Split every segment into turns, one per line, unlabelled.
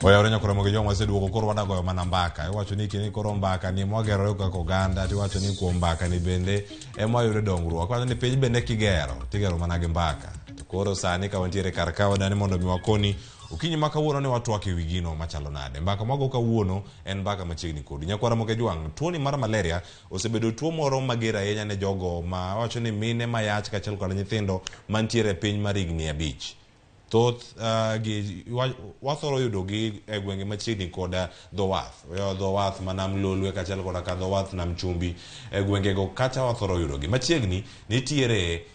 Oyawre nyakora mogi joma waseduogo koro wadagoyo mana mbaka. Iwacho ni kini koro mbaka ni mwagerore kaka oganda tiwacho ni kuom mbaka ni bende ema wayude dongruok. Iwacho ni piny bende kigero tigero mana gi mbaka. To koro sani ka wantiere kar ka wadani mondo mi wakoni okinyi ma kawuono ni watwak e wi gino machalo nade. Mbaka mwago kawuono en mbaka machiegni kodi. Nyakwara Moke Jwang', tuoni mar malaria osebedo tuo moro mager ahinya ne jogo ma wacho ni mine mayach kaachiel kod nyithindo mantiere e piny mar higni 5. Thoth gi wathoro yudo gi e gwenge machiegni kod dho wath. Dho wath ma nam Lolwe kaachiel koda ka dho wath nam Chumbi. E gwengego kacha wathoro yudo gi. Machiegni nitiere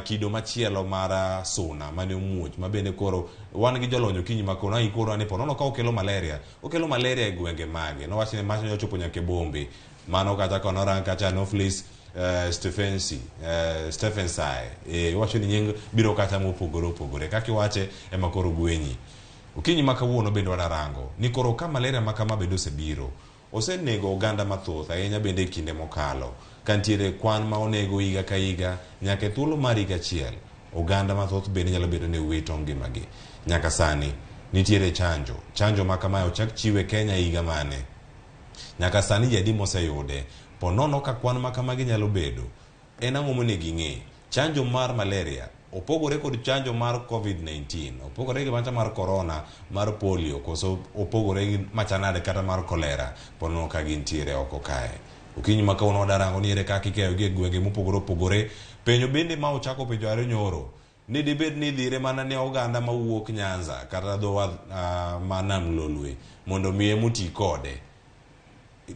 kido machielo mar suna mane omuoch ma bende koro wan gi jolony okinyi ma koro ikoro ni ponono ka okelo malaria, okelo malaria e gwenge mage. Nowach ni mach nyalo chopo nyaka e bombe. Mano kata konorang kacha Anopheles Stephensi, Stephensai. Iwacho ni nying biro kata mopogore opogore. Kaka iwache ema koro gwenyi. Okinyi ma kawuono bende wadarango ni koro ka malaria ma kama bende osebiro, osenego oganda mathoth ahinya bende e kinde mokalo. Ka nitiere kwan ma onego higa ka higa nyaka e thuolo mar higa achiel, oganda mathoth bende nyalo bedo ni wito ngimagi. Nyaka sani nitiere chanjo. Chanjo ma kamae ochak chiwe Kenya higa mane? Nyaka sani ji adi moseyude? Po nono ka kwan ma kamagi nyalo bedo, en ang'o monego ing'e? Chanjo mar malaria opogore kod chanjo mar COVID-19, opogore gi macha mar corona, mar polio, koso opogore gi machanade kata mar cholera, po nono ka gintiere oko kae. Okinyi ma kawuono wadarango ni ere kaka ikeyo gi e gwenge mopogore opogore. Penjo bende ma ochako penjo are nyoro, ni dibed ni idhire mana ne oganda mawuok Nyanza kata dho wath ma nam Lolwe mondo mi ema oti kode.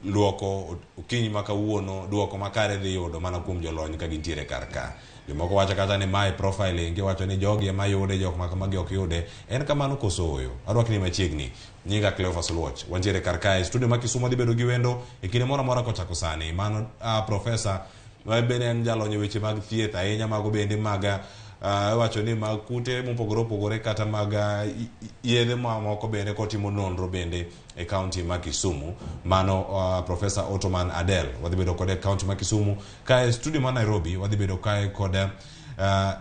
Luoko okinyi ma kawuono, duoko makare dhi yudo mana kuom jolony ka gintiere kar ka. Jomoko wacho kata ni mae profiling, giwacho ni jogi ema yude, jok ma kamagi ok yude. En kamano koso ooyo? Arwakni machiegni. Nyinga Cleophas Oluoch. Wantiere kar kae, studio ma Kisumu dhi bedo gi wendo e kinde moro amora kochako sani. Mano profesa ma bende en jalony e weche mag thieth ahinya, mago bende mag iwacho ni mag kute mopogore opogore kata mag yedhe mamoko bende kotimo nonro bende e kaunti ma Kisumu. Mano Profesa Ottoman Adel. Wadhi bedo kode e kaunti ma Kisumu. Kae studio ma Nairobi wadhi bedo kae kod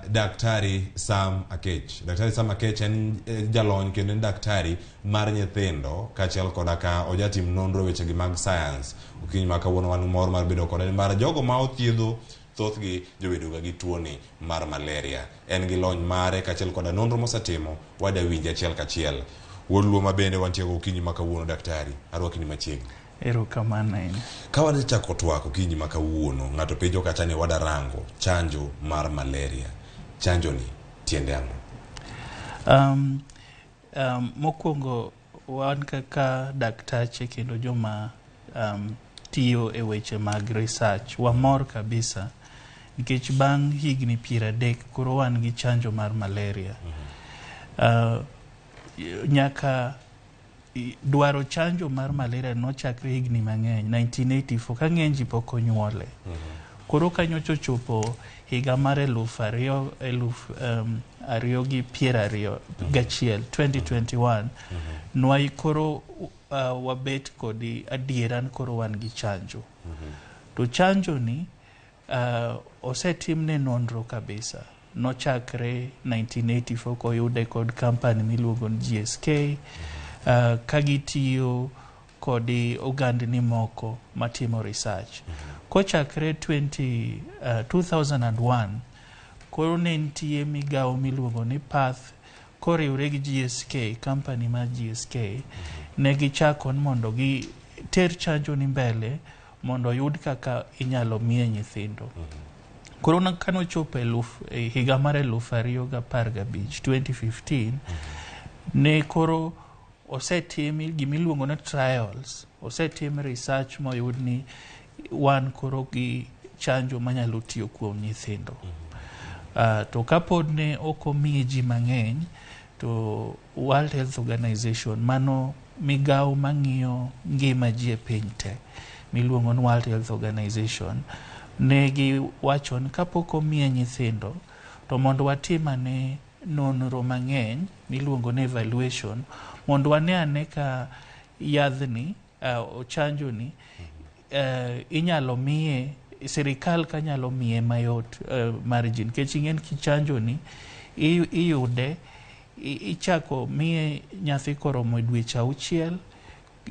Daktari Sam Akech. Daktari Sam Akech en jalony kendo en daktari mar nyithindo kaachiel koda ka ojatim nonro e wechegi mag science. Okinyi ma kawuono wan mor mar bedo kode nimar jogo ma othiedho thothgi jobedoga gi tuoni mar malaria. En gi lony mare kaachiel koda nonro mosetimo wada winje achiel kachiel. Wuod Luo ma bende wantie go okinyi ma kawuono daktari, arwakni machiegni.
Erokamano ahinya.
Ka wadhi chako twak okinyi ma kawuono, ng'ato penjo kacha ni wada rango chanjo mar malaria. Chanjo ni tiende ang'o?
Mokwongo wan kaka daktache kendo joma tiyo e weche mag research wamor kabisa nikech bang' higni 30 koro wan gi chanjo mar malaria. Nyaka dwaro chanjo mar malaria nochakre higni mang'eny 1984 ka ng'eny ji pok onyuole. Koro ka nyocha ochopo higa mar 2021, 2021, nwai koro wabet kod adiera ni koro wan gi chanjo. To chanjo ni osetimne nonro kabisa. Nochakre 1984 koyude kod company miluongo ni GSK, ka gitiyo kod ogandni moko matimo research. Kochakre 2001, koro ne nitie migawo miluongo ni PATH koriwre gi GSK, company mar GSK, ne gichako ni mondo giter chanjo ni mbele mondo oyud kaka inyalo miye nyithindo. Koro kanochopo e higa mar 2015, 2015, ne koro osetim gimiluongo ni trials, osetim research moyud ni wan koro gi chanjo manyalo tiyo kuom nyithindo. To kapod ne ok omiye ji mang'eny, to World Health Organization, mano migawo mang'iyo ngima ji e piny te, miluongo ni World Health Organization, ne giwacho ni kapok omiye nyithindo, to mondo watim ane nonro mang'eny miluongo ni evaluation, mondo wane ane ka yadhni, chanjo ni, inyalo miye, sirikal ka nyalo miye mayot mar ji, nikech ing'e ni kichanjo ni, iyude Ichako miye nyathi koromo dweche 6,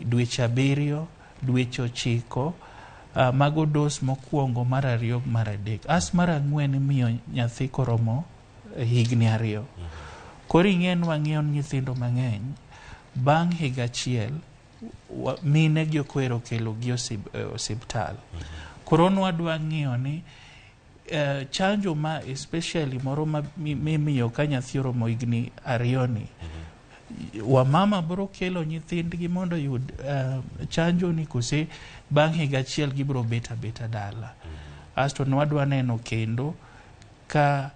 dweche 7, dweche 9. Mago dose mokwongo, mar 2, mar 3. As mar 4 imiyo nyathi koromo higni 2. Koro ing'e ni wang'iyo nyithindo mang'eny bang' higa achiel mine gi ok ohero kelo gi osiptal. Koro nwadwa ng'iyo ni chanjo ma especially moro ma mimiyo ka nyathi oromo higni 2 ni, wamama biro kelo nyithindgi mondo oyud chanjo ni kose bang' higa achiel gibiro bet abeta dala. Asto nwadwa neno kendo ka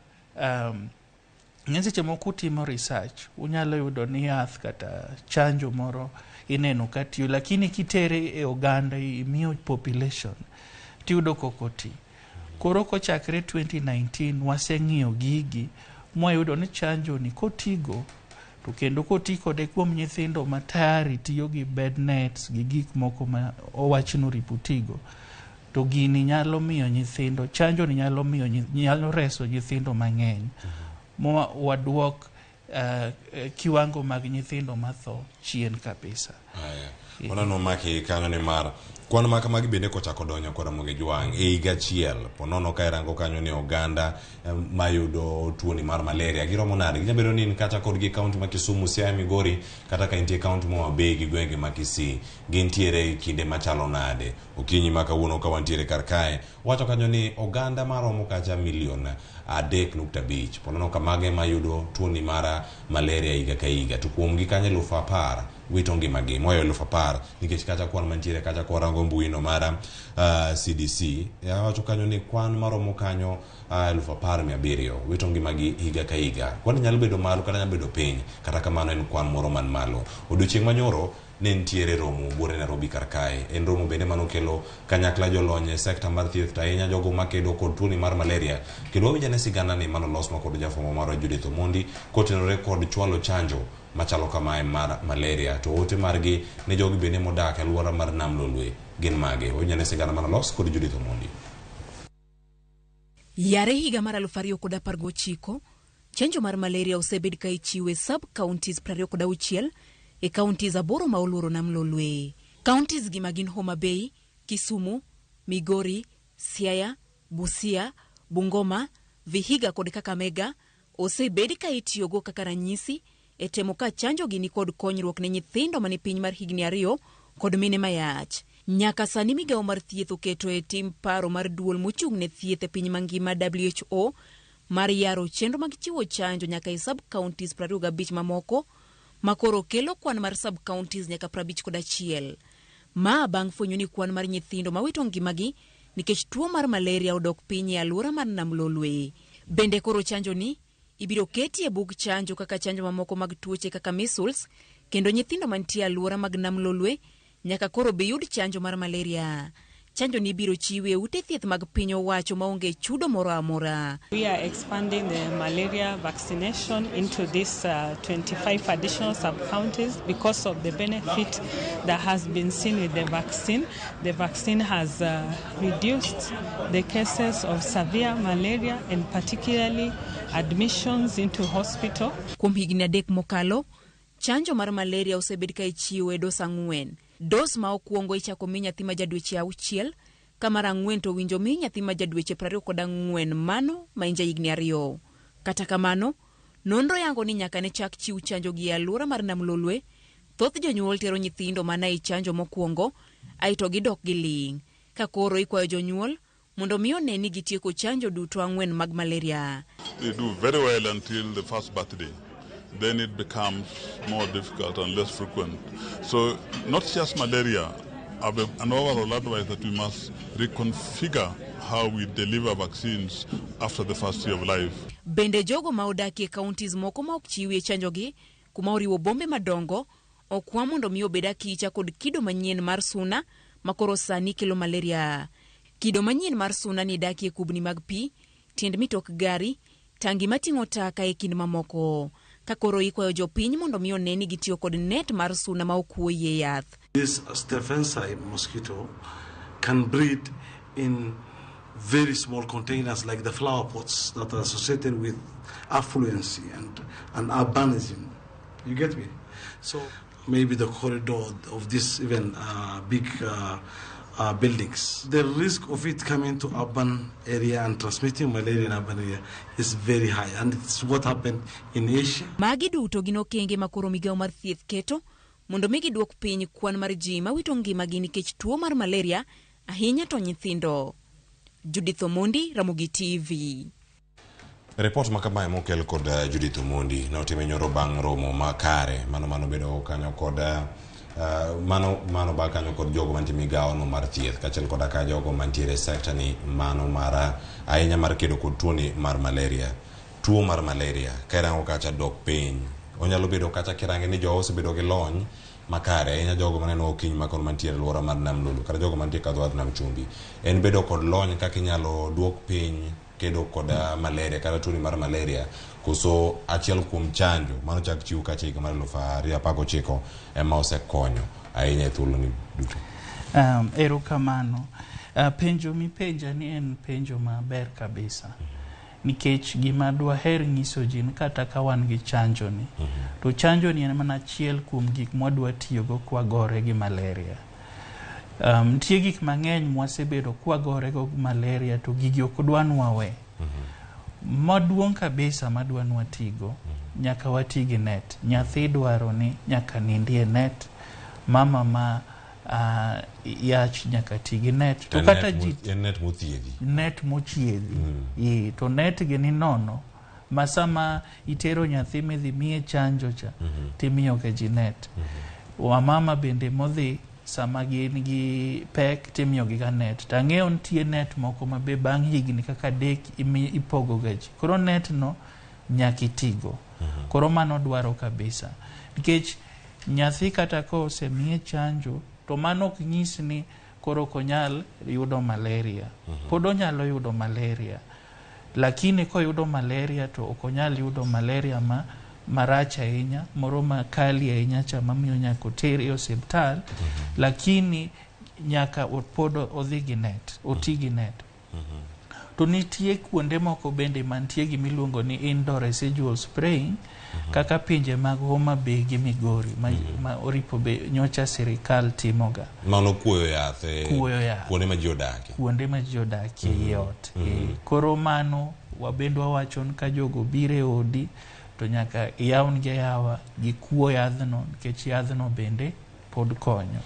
ng'eny seche moko utimo research, unyalo yudo ni yath kata chanjo moro ineno ka tiyo, lakini kitere e oganda, imiyo population, tiyudo kok oti. Koro kochakre 2019 waseng'iyo gigi mwayudo ni chanjo ni kotigo to kendo koti kode kuom nyithindo ma tayari tiyo gi bed nets gi gik moko ma owach noripo tigo, to gini nyalo miyo nyithindo, chanjo ni nyalo miyo nyalo reso nyithindo mang'eny ma waduok kiwango mag nyithindo matho chien kabisa.
Aya. Mano nomaki kanyo ni mar kwan ma kamagi bende kochako donjo kod Ramogi Jwang' e higa achiel ponono ka irango kanyo ni oganda mayudo tuoni mar malaria giromo nade? Ginyalo bedo ni in kata kodgi e kaunti ma Kisumu, Siaya, Migori, kata ka intie kaunti ma Homa Bay gi gwenge ma Kisii, gintiere e kinde machalo nade? Okinyi ma kawuono ka wantiere kar kae, wacho kanyo ni oganda maromo kacha milion 3.5 ponono ka mage mayudo tuoni mar malaria higa ka higa, to kuomgi kanyo 10,000 wito ngimagi, moyo 10,000, nikech kata kwan mantiere kacha kwarango mbui no mar CDC wacho kanyo ni kwan maromo kanyo 10,700 wito ngimagi higa ka higa. Kwan nyalo bedo malo kata nyalo bedo piny, kata kamano en kwan moro man malo. Odiochieng' manyoro ne nitiere romo buore Nairobi kar kae. En romo bende manokelo kanyakla jolony e sekta mar thieth to ahinya jogo makedo kod tuoni mar malaria. Kendo wawinj ane sigana ni manolos ma kod jafwambo marwa Judith Omondi kotenore kod chwalo chanjo machalo kamae mar malaria. To ote margi ne jogi bende modak e alwora mar Nam Lolwe gin mage? Wawinj ane sigana manolos kod Judith Omondi.
Yare higa mar 2019, chanjo mar malaria osebed ka ichiwo e sub-counties 26 e counties 8 ma oluoro Nam Lolwe. Counties gi ma gin Homa Bay, Kisumu, Migori, Siaya, Busia, Bungoma, Vihiga kod Kakamega osebed ka itiyogo kaka ranyisi e temo ka chanjo gi ni kod konyruok ne nyithindo mani piny mar higni 2 kod mine mayach. Nyaka sani migawo mar thieth oketo e tim paro mar duol mochung' ne thieth e piny mangima WHO mar yaro chenro mag chiwo chanjo nyaka e sub-counties 25 mamoko ma koro kelo kwan mar sub-counties nyaka 51. Ma bang' fwenyo ni kwan mar nyithindo mawito ngimagi nikech tuo mar malaria odok piny e alwora mar Nam Lolwe. Bende koro chanjo ni ibiro keti e bug chanjo kaka chanjo mamoko mag tuoche kaka measles, kendo nyithindo mantie e alwora mag Nam Lolwe nyaka koro be yud chanjo mar malaria. Chanjo ni ibiro chiwe e ute thieth mag piny owacho maonge chudo moro amora.
We are expanding the malaria vaccination into these 25 additional sub-counties because of the benefit that has been seen with the vaccine. The vaccine has reduced the cases of severe malaria and particularly admissions into hospital.
Kuom higni 3 mokalo, chanjo mar malaria osebed ka ichiwo e dos 4. Dos ma okwongo ichako mi nyathi ma ja dweche 6, ka mar 4 to winjo mi nyathi ma ja dweche 24, mano ma en ja higni 2. Kata kamano, nonro yango ni nyaka ne chak chiw chanjo gi e alwora mar Nam Lolwe, thoth jonyuol tero nyithindo mana e chanjo mokwongo, aeto gidok giling'. Ka koro ikwayo jonyuol mondo mi one ni gitieko chanjo duto 4 mag malaria.
They do very well until the first birthday. Then it becomes more difficult and less frequent. So not just malaria, an overall advice that we must reconfigure how we deliver vaccines after the first year of life.
Bende jogo ma odakie counties moko ma ok chiwie chanjo gi, kuma oriwo bombe madongo, okwa mondo mi obed akicha kod kido manyien mar suna ma koro sani kelo malaria. Kido manyien mar suna ni dakie kubni mag pi, tiend mitok gari, tangi mating'o taka e kind mamoko. Ka koro ikwayo jopiny mondo mi one ni gitiyo kod net mar suna ma ok wuoyie yath.
This Stephensi mosquito can breed in very small containers like the flower pots that are associated with affluency and urbanism. You get me? So maybe the corridor of this even big buildings. The risk of it coming to urban area and transmitting malaria in urban area is very high, and it's what happened in Asia.
Magi duto gin okenge ma koro migawo mar thieth keto mondo mi giduok piny kwan mar ji mawito ngimagi nikech tuo mar malaria, ahinya to nyithindo. Judith Omondi, Ramogi TV.
Ripot ma kamae mokel kod Judith Omondi ne otime nyoro bang' romo makare mano mano bedo kanyo kod mano mano ba kanyo kod jogo mantie migawo no mar thieth kaachiel koda ka jogo mantiere e sekta ni mano mar ahinya mar kedo kod tuoni mar malaria. Tuo mar malaria ka irango kacha dok piny onyalo bedo kacha kirange ni jowa osebedo gi lony makare ahinya jogo maneno okinyi makoro mantiere e alwora mar Nam Lolwe kata jogo mantie kadho wath Nam Chumbi en bedo kod lony kaka inyalo duok piny kedo kod malaria kata tuoni mar malaria koso achiel kuom chanjo mano chak chiw kacha higa mar 2019 ema osekonyo ahinya e thuoloni duto.
Erokamano. Penjo mipenja ni en penjo maber kabisa. Nikech gima dwaher nyiso ji ni kata ka wan gi chanjo ni, to chanjo ni en mana achiel kuom gik mwadwa tiyogo kwagore gi malaria. Nitie gik mang'eny mwasebedo kwagore go gi malaria to gigi ok dwa ni wawe. Maduong' kabisa madwa ni watigo, nyaka wati gi net. Nyathi dwaro ni nyaka nindi e net. Mama ma yach nyaka ti gi net. To kata ji
en net mothiedhi.
Net mochiedhi. To net gi ni nono ma sama itero nyathi midhi miye chanjo cha, timiyo ga ji net. Wamama bende modhi sama gin gi pek timiyo gi ga net. To ang'eyo nitie net moko ma be bang' higni kaka 3 ipogo ga ji. Koro net no nyaka itigo. Koro mano dwaro kabisa. Nikech nyathi kata ka osemiye chanjo to mano ok nyis ni koro ok onyal yudo malaria. Pod onyalo yudo malaria. Lakini koyudo malaria to ok onyal yudo malaria ma marach ahinya, moro makali ahinya cha mamiyo nyaka otere e osiptal, lakini nyaka pod odhi gi net, oti gi net. To nitie kuonde moko bende mantie gimiluongo ni indoor residual spraying, kaka pinje mag Homa Bay gi Migori ma oripo be nyocha sirikal timoga.
Mano kuoyo yath e
Kuoyo yath.
kuonde ma ji odakie.
Kuonde ma ji odakie e ot. Koro mano wabende wawacho ni ka jogo biro e odi to nyaka iyawngi ayawa gikuo yadhno nikech yadhno bende pod konyo.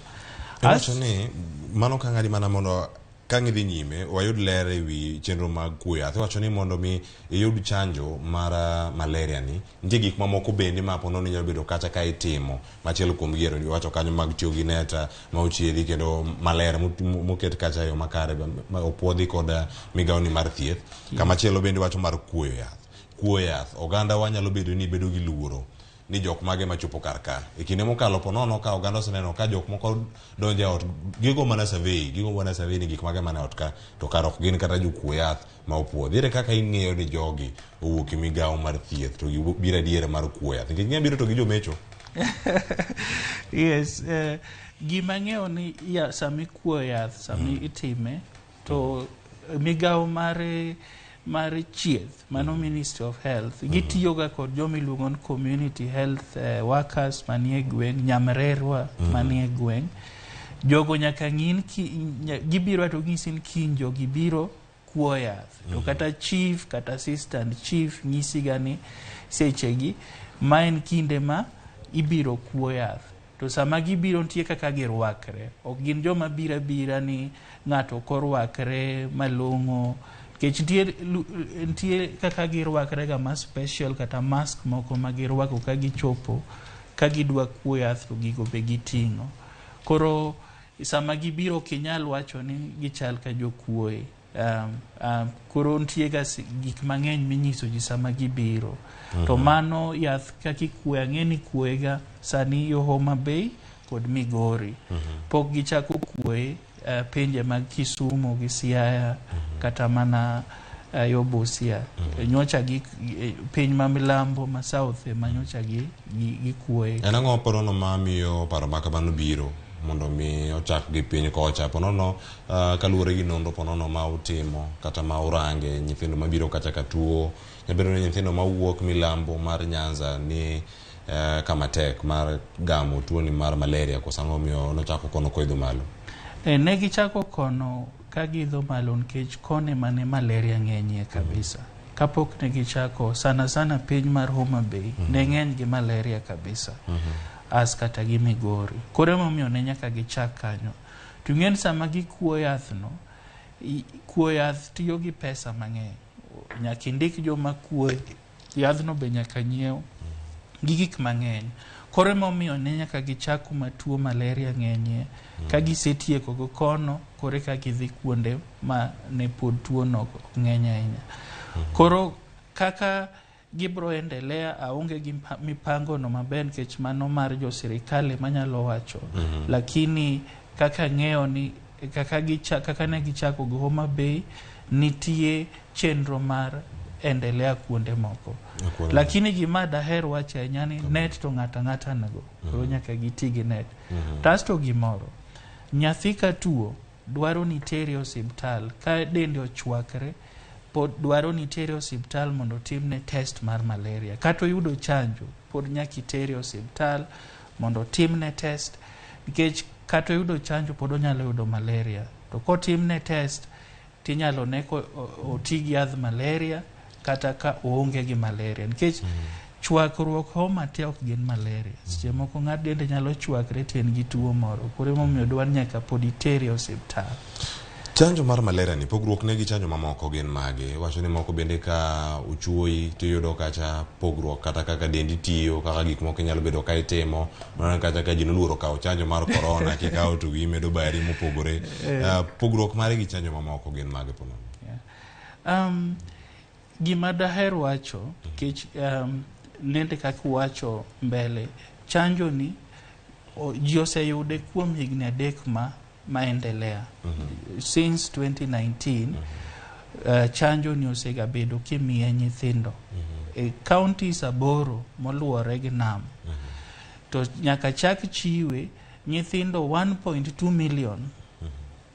Iwacho ni mano ka ng'adi mana mondo ka ng'idhi nyime wayud ler e wi chenro mag kuoyo yath. Iwacho ni mondo mi iyud chanjo mar malaria ni nitie gik mamoko bende ma po nono inyalo bedo kacha ka itimo machielo kuom gi ero iwacho kanyo mag tiyo gi net ma ochiedhi kendo maler moket kacha e yo makare ma opuodhi kod migawo ni mar thieth. Kamachielo bende wacho mar kuoyo yath. Kuoyo yath oganda wa nyalo bedo ni bedo gi luoro ni jok mage machopo kar ka. E kinde mokalo po nono ka oganda oseneno ka jok moko donjo e ot, gigo mana survey, gigo mana survey ni gik mage mana e ot ka, to kar ok gin kata jokuo yath ma opuodhi. Ere kaka ing'eyo ni jogi owuok e migawo mar thieth to gibiro adiera mar kuo yath? Nikech ng'e biro to gi jomecho.
Yes, gima ang'eyo ni ya, sama ikuo yath, sama itime, to migawo mar chieth, mano Ministry of Health, gitiyoga kod joma iluongo ni community health workers manie gweng', nyamrerwa manie gweng'. Jogo nyaka ng'i gibiro to ging'isi ni kiny jogi biro kuo yath. To kata chief kata assistant chief nyisiga ni sechegi ma en kinde ma ibiro kuo yath. To sama gibiro nitie kaka girwakre. Ok gin joma biro abira ni ng'ato ok orwakre malong'o. Nikech nitie kaka girwakre ga ma special kata mask moko ma girwako ka gichopo ka gidwa kuo yath to gigo be giting'o. Koro sama gibiro ok inyal wacho ni gichal ka jokuoe. Koro nitie ga gik mang'eny minyiso ji sama gibiro. To mano yath kaka ikuoyo, ang'e ni ikuoye ga sani yo Homa Bay kod Migori. Pok gichako kuoye pinje mag Kisumu gi Siaya kata mana yo Busia. Nyocha gi piny ma milambo ma south ema nyocha gikuoye.
En ang'o paro no mamiyo paro ma kamano biro? mondo mi ochak gi piny kocha. Ponono kaluwore gi nonro ponono ma utimo kata ma urange nyithindo mabiro kacha ka tuo, nyabedo ni nyithindo mawuok milambo mar Nyanza ni kama tek mar gamo tuoni mar malaria, koso ang'o omiyo nochako kono koidho malo?
Ne gichako kono ka giidho malo nikech kone mane malaria ng'enyie kabisa. Kapok ne gichako, sana sana piny mar Homa Bay ne ng'eny gi malaria kabisa as kata gi Migori. Koro emomiyo ne nyaka gichak kanyo. To ing'e ni sama gikuo yath no, kuo yath tiyo gi pesa mang'eny. Nyaka indik joma kuo yadhno be nyaka nyiew gi gik mang'eny. Koro emomiyo ne nyaka gichak kuma tuo malaria ng'enyie. Ka gisetieko go kono, koro eka gidhi kuonde ma ne pod tuo no ok ng'eny ahinya. Koro kaka gibro endelea, aonge gi mipango no maber nikech mano mar jo sirikal ema nyalo wacho. Lakini kaka ng'eyo ni kaka ne gichako go Homa Bay, nitie chenro mar endelea kuonde moko. Lakini gima daher wacho ahinya ni net to ng'ato ang'ata nigo. Koro nyaka giti gi net. Kasto gimoro, nyathi ka tuo dwaro ni tere osiptal ka dende ochwakre pod dwaro ni tere osiptal mondo otimne test mar malaria. Kata oyudo chanjo pod nyaka itere osiptal mondo otimne test nikech kata oyudo chanjo pod onyalo yudo malaria. To kotimne test tinyalo ne ko oti gi yadh malaria kata ka oonge gi malaria nikech chwakruok homa te ok gin malaria. Seche moko ng'at dende nyalo chwakre to en gi tuo moro. Koro emomiyo dwar nyaka pod itere osiptal.
Chanjo mar malaria ni pogruok ne gi chanjo mamoko gin mage? Iwacho ni moko bende ka ochuoyi tiyudo kacha pogruok kata kaka dendi tiyo, kaka gik moko inyalo bedo ka itimo. Mana kacha ka ji noluoro kawo chanjo mar corona, kikawo to wiyi medo bari mopogore. Pogruok mare gi chanjo mamoko gin mage ponono?
Yeah. Gima daher wacho, nikech nende kaka uwacho mbele, chanjo ni ji oseyude kuom higni 3 ma maendelea. Since 2019, chanjo ni osegabedo kimiye nyithindo e counties 8 moluwore gi nam. To nyaka chak chiwe nyithindo 1.2 million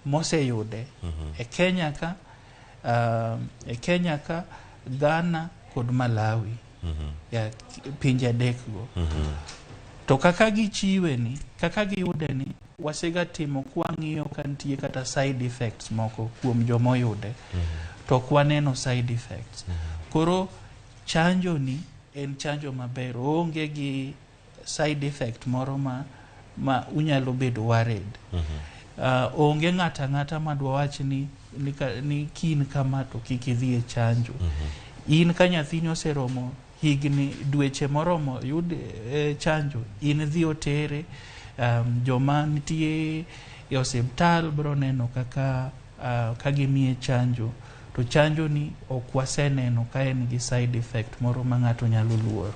moseyude e Kenya ka, Ghana kod Malawi. Ya, pinje 3 go. To kaka gichiwe ni, kaka giyude ni, wasega timo kwang'iyo ka nitie kata side effects moko kuom jomoyude. To ok waneno side effects. Koro chanjo ni en chanjo maber, oonge gi side effect moro ma unyalo bedo worried. Onge ng'ato ang'ata madwa wach ni kin kama to kik idhi e chanjo. In ka nyathini oseromo higni dweche moromo yud chanjo, in dhi otere, joma nitie e osiptal bro neno kaka ka gimiye chanjo. To chanjo ni ok waseneno ka en gi side effect moro ma ng'ato nyalo luoro.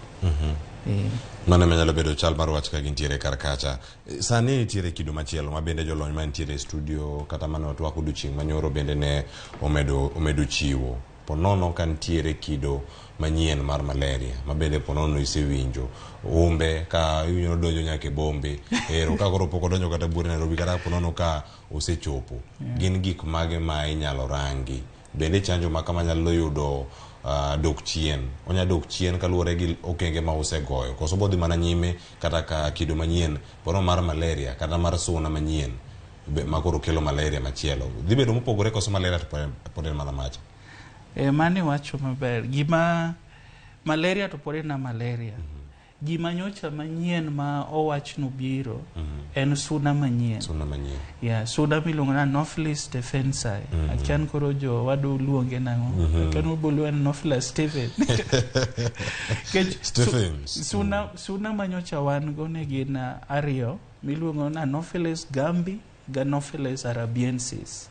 Mano ema nyalo bedo chal mar wach ka gintiere kar kacha. Sani nitiere kido machielo ma bende jolony mantiere e studio kata mane watwak odiochieng' manyoro bende ne omedo chiwo. Ponono ka nitiere kido manyien mar malaria ma bende ponono isewinjo umbe ka iwinjo nodonjo nyaka e bombe, ero ka koro pok odonjo kata buore Nairobi kata ponono ka osechopo. Gin gik mage ma inyalo rangi? Bende chanjo ma kama nyalo yudo dok chien? Onya dok chien kaluwore gi okenge ma usegoyo, koso bodhi mana nyime kata ka kido manyien pono mar malaria kata mar suna manyien ma koro kelo malaria machielo dhi bedo mopogore, koso malaria to pod en mana macha?
Mano iwacho maber. Gima malaria to pod en malaria. Gima nyocha manyien ma owach nobiro en suna manyien.
Suna manyien.
Yeah, suna miluongo ni Anopheles stephensi. Akia ni koro jo wadu luonge nang'o. Akia ni ubo luonge ni Anopheles Stephen.
Stephens.
Suna manyocha wan go ne gin 2 miluongo ni Anopheles gambi gi Anopheles arabiensis.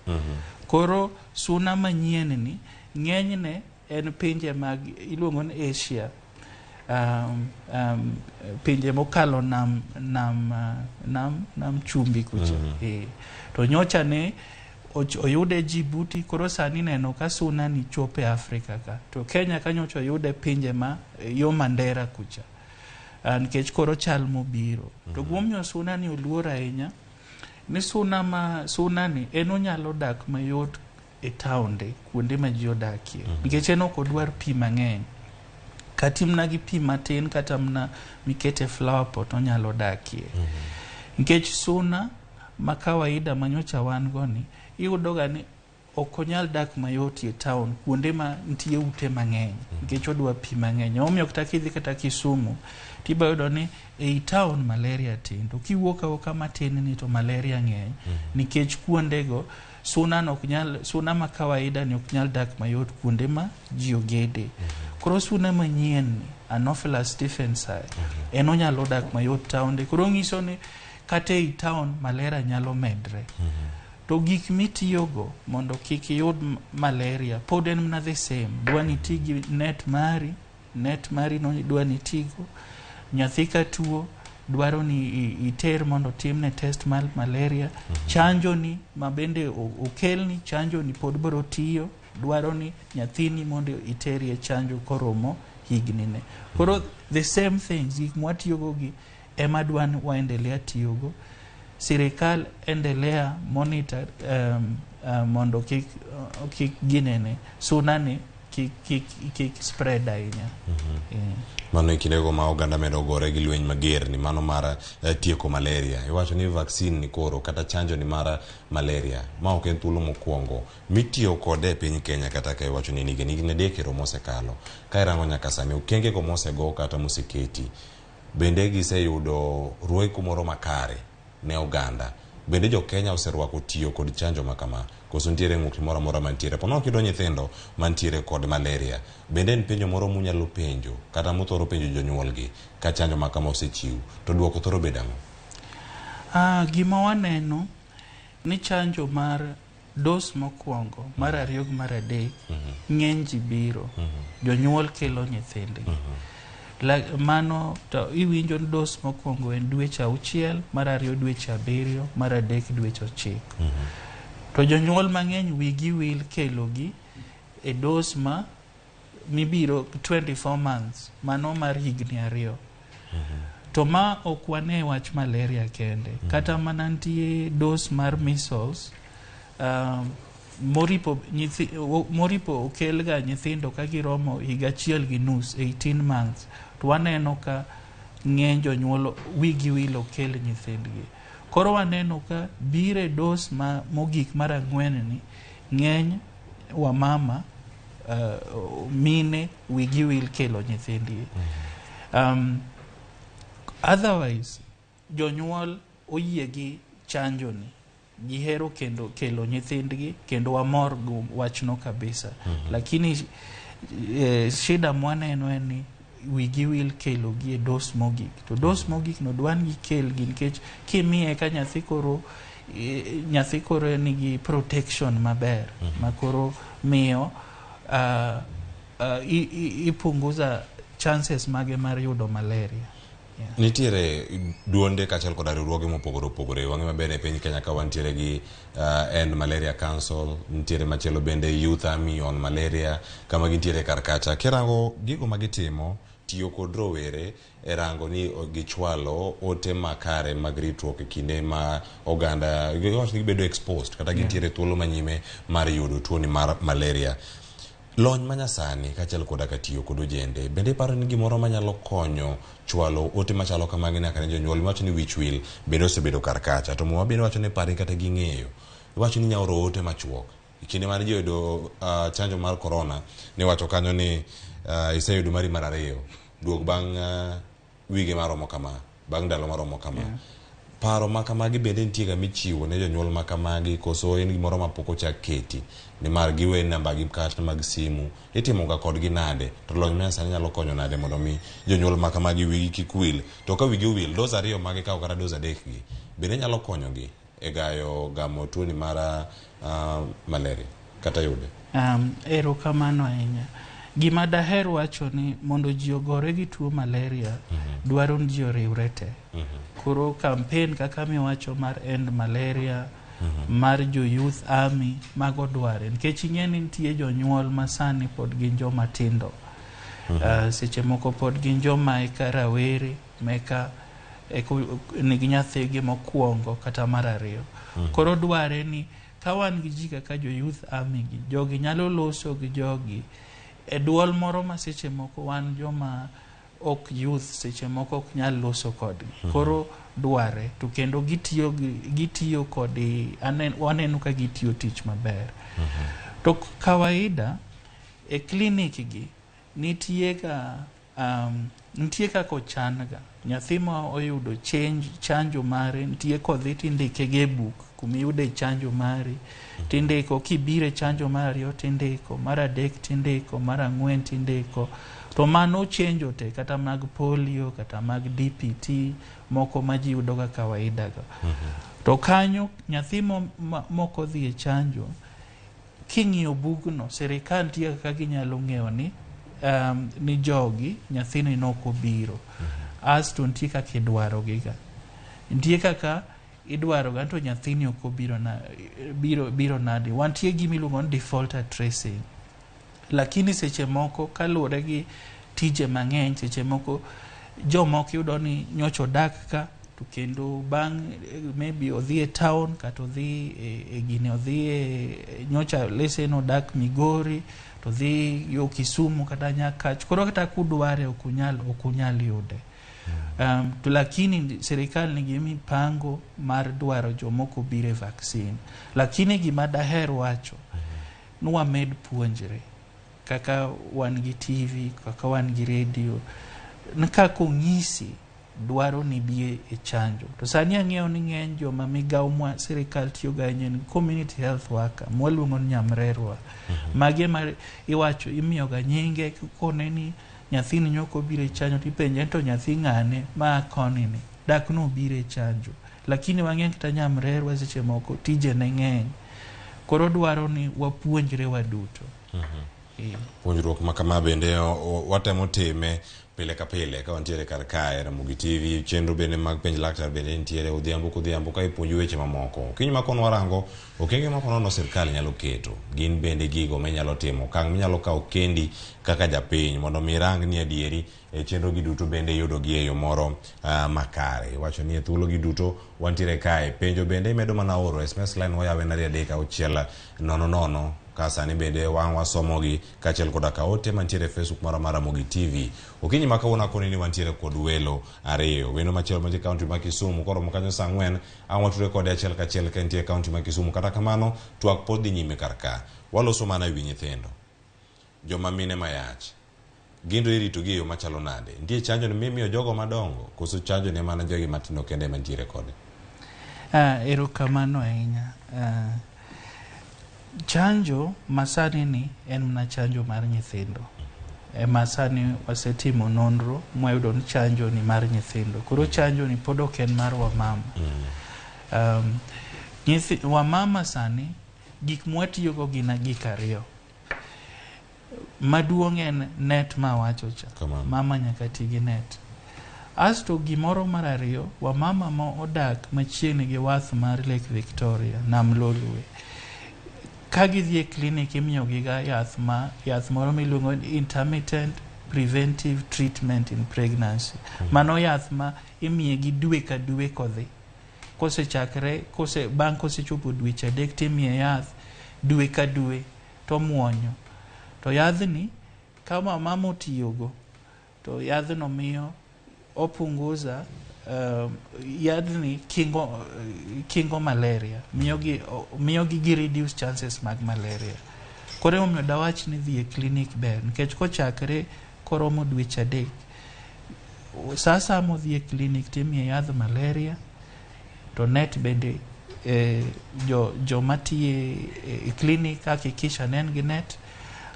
Koro suna manyien ni ng'enyne en pinje mag iluongo ni Asia. Pinje mokalo nam chumbi kucha. To nyocha ne oyude Djibouti, koro sani neno ka suna ni chope Afrika ka. To Kenya ka nyocha oyude pinje ma yo Mandera kucha. Nikech koro chal mobiro. To gimomiyo suna ni oluor ahinya, Ni suna ma suna ni en onyalo dak mayot e taonde kuonde ma ji odakie. Nikech en ok odwar pi mang'eny. Kata mana gi pi matin kata mana mikete flower pot onyalo dakie. Nikech suna ma kawaida manyocha wan go ni iyudo ga ni ok onyal dak mayot e town kuonde ma nitie ute mang'eny nikech odwa pi mang'eny. Emomiyo kata kidhi kata Kisumu tibo yudo ni ei town malaria tin to kiwuok awuoka matin ni to malaria ng'eny nikech kuondego suna no ok nyal suna ma kawaida ni ok nyal dak mayot kuonde ma ji ogede. Koro suna manyien ni Anopheles stephensi en onyalo dak mayot taonde. Koro nyiso ni kata ei town malaria nyalo medre. To gik mitiyogo mondo kik iyud malaria pod en mana the same. Dwa ni iti gi net mari, net mari no dwa ni itigo. Nyathi ka tuo dwaro ni iter mondo otimne test mar malaria. Chanjo ni ma bende okelni chanjo ni pod biro tiyo. Dwaro ni nyathini mondo iterie chanjo koromo higni ne. Koro the same things gik mwatiyogo gi ema dwa ni waendelea tiyogo. Sirikal endelea monitor mondo kik ginene suna ni kik spread ahinya.
Mano e kindego ma oganda medo gore gi lweny mager ni mano mar tieko malaria. Iwacho ni vaccine ni koro kata chanjo ni mar malaria ma ok en thuolo mokwongo mitiyo kode e piny Kenya kata ka iwacho ni higni 3 ero mosekalo. Ka irango nyaka sani okenge go mosego kata moseketi bende giseyudo rweko moro makare ne oganda. Bende jo Kenya oserwako tiyo kod chanjo ma kama koso nitiere ng'ukni moro amora mantiere. Po nono kiyudo nyithindo mantiere kod malaria bende en penjo moro munyalo penjo kata muthoro penjo jonyuolgi ka chanjo ma kama osechiw to duoko thoro bedo ang'o?
Gima waneno ni chanjo mar dos mokwongo mar 2 gi mar 3 ng'eny ji biro. Jonyuol kelo nyithindgi. Mano to iwinjo ni dos mokwongo en dweche 6, mar 2 dweche 7, mar 3 dweche 9. To jonyuol mang'eny wigi wil kelogi e dos ma mibiro 24 months, mano mar higni 2. To ma ok wane wach malaria kende. Kata mana nitie dos mar measles, moripo okelga nyithindo ka giromo higa 1.5, 18 months. To waneno ka ng'eny jonyuol wigi wil okel nyithindgi. Koro waneno ka bire dos ma mogik mar 4 ni ng'eny wamama mine wigi wil kelo nyithindgi. Otherwise jonyuol oyie gi chanjo ni. Gihero kendo kelo nyithindgi kendo wamor gi wachno kabisa. Lakini shida mwaneno en ni wigi wil kelo gi e dos mogik. To dos mogik no dwan gikelgi nikech kimiye ka nyathi koro nigi protection maber ma koro miyo ipunguza chances mage mar yudo malaria. Yeah.
Nitiere duonde kaachiel koda riwruoge mopogore opogore. Wang'e maber e piny Kenya ka wantiere gi End Malaria Council, nitiere machielo bende Youth Army on Malaria, kama gintiere kar kacha. Kirango gigo ma gitimo, tiyo kod rowere e rango ni gichwalo ote makare mag ritruok e kinde ma oganda giwacho ni gibedo exposed kata gintiere thuolo manyime mar yudo tuoni mar malaria. Lony manyasani kaachiel koda ka tiyo kod ojende bende iparo ni gimoro manyalo konyo chwalo ote machalo kamagi nyaka ne jonyuol iwacho ni wich wil bende osebedo kar kacha to muma bende wacho ni pari kata ging'eyo iwacho ni inyalo oro ote machuok e kinde mane ji oyudo chanjo mar corona niwacho kanyo ni iseyudo mari mar 2 duog bang' wige maromo kama bang' ndalo maromo kama. Paro ma kamagi bende nitie ga michiwo ne jonyuol ma kamagi koso en gimoro ma pok ochak keti nimar giwe namba gi kata mag simu itimo ga kodgi nade to lony manyasani nyalo konyo nade mondo mi jonyuol ma kamagi wigi kik wil to ka wigi owil dos 2 magikawo kata dos 3 gi bende nyalo konyogi e gayo gamo tuoni mar malaria kata yude?
Erokamano ahinya. Gima daher wacho ni mondo ji ogore gi tuo malaria dwaro ni ji oriwre te. Koro campaign kaka miwacho mar End Malaria, mar jo Youth Army mago dware nikech ing'e ni nitie jonyuol ma sani pod gin joma tindo. Seche moko pod gin joma eka rawere meka Nigi nyathigi mokwongo kata mar ariyo. Koro dware ni ka wan gi ji kaka jo youth army gi, jogi nyalo loso gi jogi e duol moro ma seche moko wan joma ok youth seche moko ok nyal loso kodgi. Koro dware to kendo gitiyo kod waneno ka gitiyo tich maber. To kawaida e klinik gi nitie ga nitie kaka ochan ga nyathi ma oyudo chanjo mare, nitie kodhi tindike gi e buk kumiyude chanjo mari, tindiko kibire chanjo mar ariyo tindiko, mar adek tindiko, mar ang'wen tindiko. To mano chenjo te, kata mag polio kata mag DPT moko ma ji yudo ga kawaida ga. To kanyo nyathi mok odhi e chanjo, king'iyo bugno, sirikal nitie kaka ginyalo ng'eyo ni ni jogi nyathini nok obiro. Asto nitie kaka idwaro giga, nitie kaka idwaro ga to nyathini ok obiro na, biro nade. Wantie gi miluongo ni defaulter tracing, lakini seche moko kaluwore gi tije mang'eny, seche moko jomoko yudo ni nyocha odak ka to kendo bang' maybe odhi e town kata odhi e gine, odhi e nyocha lese nodak Migori to odhi yo Kisumu kata Nyakach, koro kata kudware ok unyal yude. To lakini sirikal nigi mipango mar dwaro jomoko obiro e vaccine. Lakini gima daher wacho ni wamed puonjre kaka wan gi TV, kaka wan gi radio, ni kaka onyisi dwaro ni bi e chanjo. To sani ang'eyo ni ng'eny joma migawo ma sirikal tiyogo ahinya en community health worker mwaluongo ni nyamrerwa. Magi ema iwacho imiyoga nyinge kikone ni nyathini nyok obiro e chanjo, tipenje ni to nyathi ng'ane ma koni ni dak nobiro e chanjo. Lakini wang'eyo kata nyamrerwa seche moko tije ne ng'eny, koro dwaro ni wapuonjre waduto.
Puonjruok ma kama bende watemo time pile ka pile ka wantiere kar kae Ramogi TV. Chenro bende mag Penj Laktar bende nitiere odhiambo kodhiambo ka ipuonjo weche mamoko. Okinyi ma kono warango okenge ma konono sirkal nyalo keto gin bende gigo minyalo timo, okang' minyalo kawo kendi kaka japiny mondo mi irang ni adieri e chenro gi duto bende iyudo gi e yo moro makare. Iwacho ni e thuolo gi duto wantiere kae. Penjo bende imedo mana oro SMS line wayawe 23600 ka sani bende wang' wasomogi kaachiel koda ka ote mantiere e Facebook mara mar Ramogi TV. Okinyi ma kawuono akoni ni wantiere kod welo ariyo. Wendo machielo mantie kaunti ma Kisumu koromo kanyo saa 4 ang' watudre kode achiel kachiel ka entie e kaunti ma Kisumu. Kata kamano twak pod dhi nyime kar ka. Waloso mana ewi nyithindo. Joma mine mayach. Gin to iritogi e yo machalo nade? Nitie chanjo mimiyo jogo madongo koso chanjo ne mana jogi matindo kende ema nitiere kode?
Erokamano ahinya. Chanjo masani ni en mana chanjo mar nyithindo. Ema sani wasetimo nonro mwayudo ni chanjo ni mar nyithindo. Koro chanjo ni pod ok en mar wamama. Wamama sani gik mwatiyogo gin gik ariyo. Maduong' en net mawacho cha.
Kamano.
Mama nyaka ti gi net. Asto gimoro mar ariyo, wamama ma odak machiegni gi wath mar Lake Victoria, Nam Lolwe, ka gidhi e klinik imiyogi ga yath ma yath moro miluongo ni intermittent preventive treatment in pregnancy. Mano yath ma imiye gi dwe ka dwe kodhi. Kosechakre, bang' kosechopo dweche 3 timiye yath dwe ka dwe tomuonyo. To yadhni ka mama otiyogo to yadhno miyo opunguza yadhni kingo malaria, miyogi gi reduce chances mag malaria. Koro emomiyo dawach ni dhi e klinik ber nikech kochakre koromo dweche 3, sa asaya modhi e klinik timiye yadh malaria to net bende joma tiye e klinik hakikisha ne en gi net.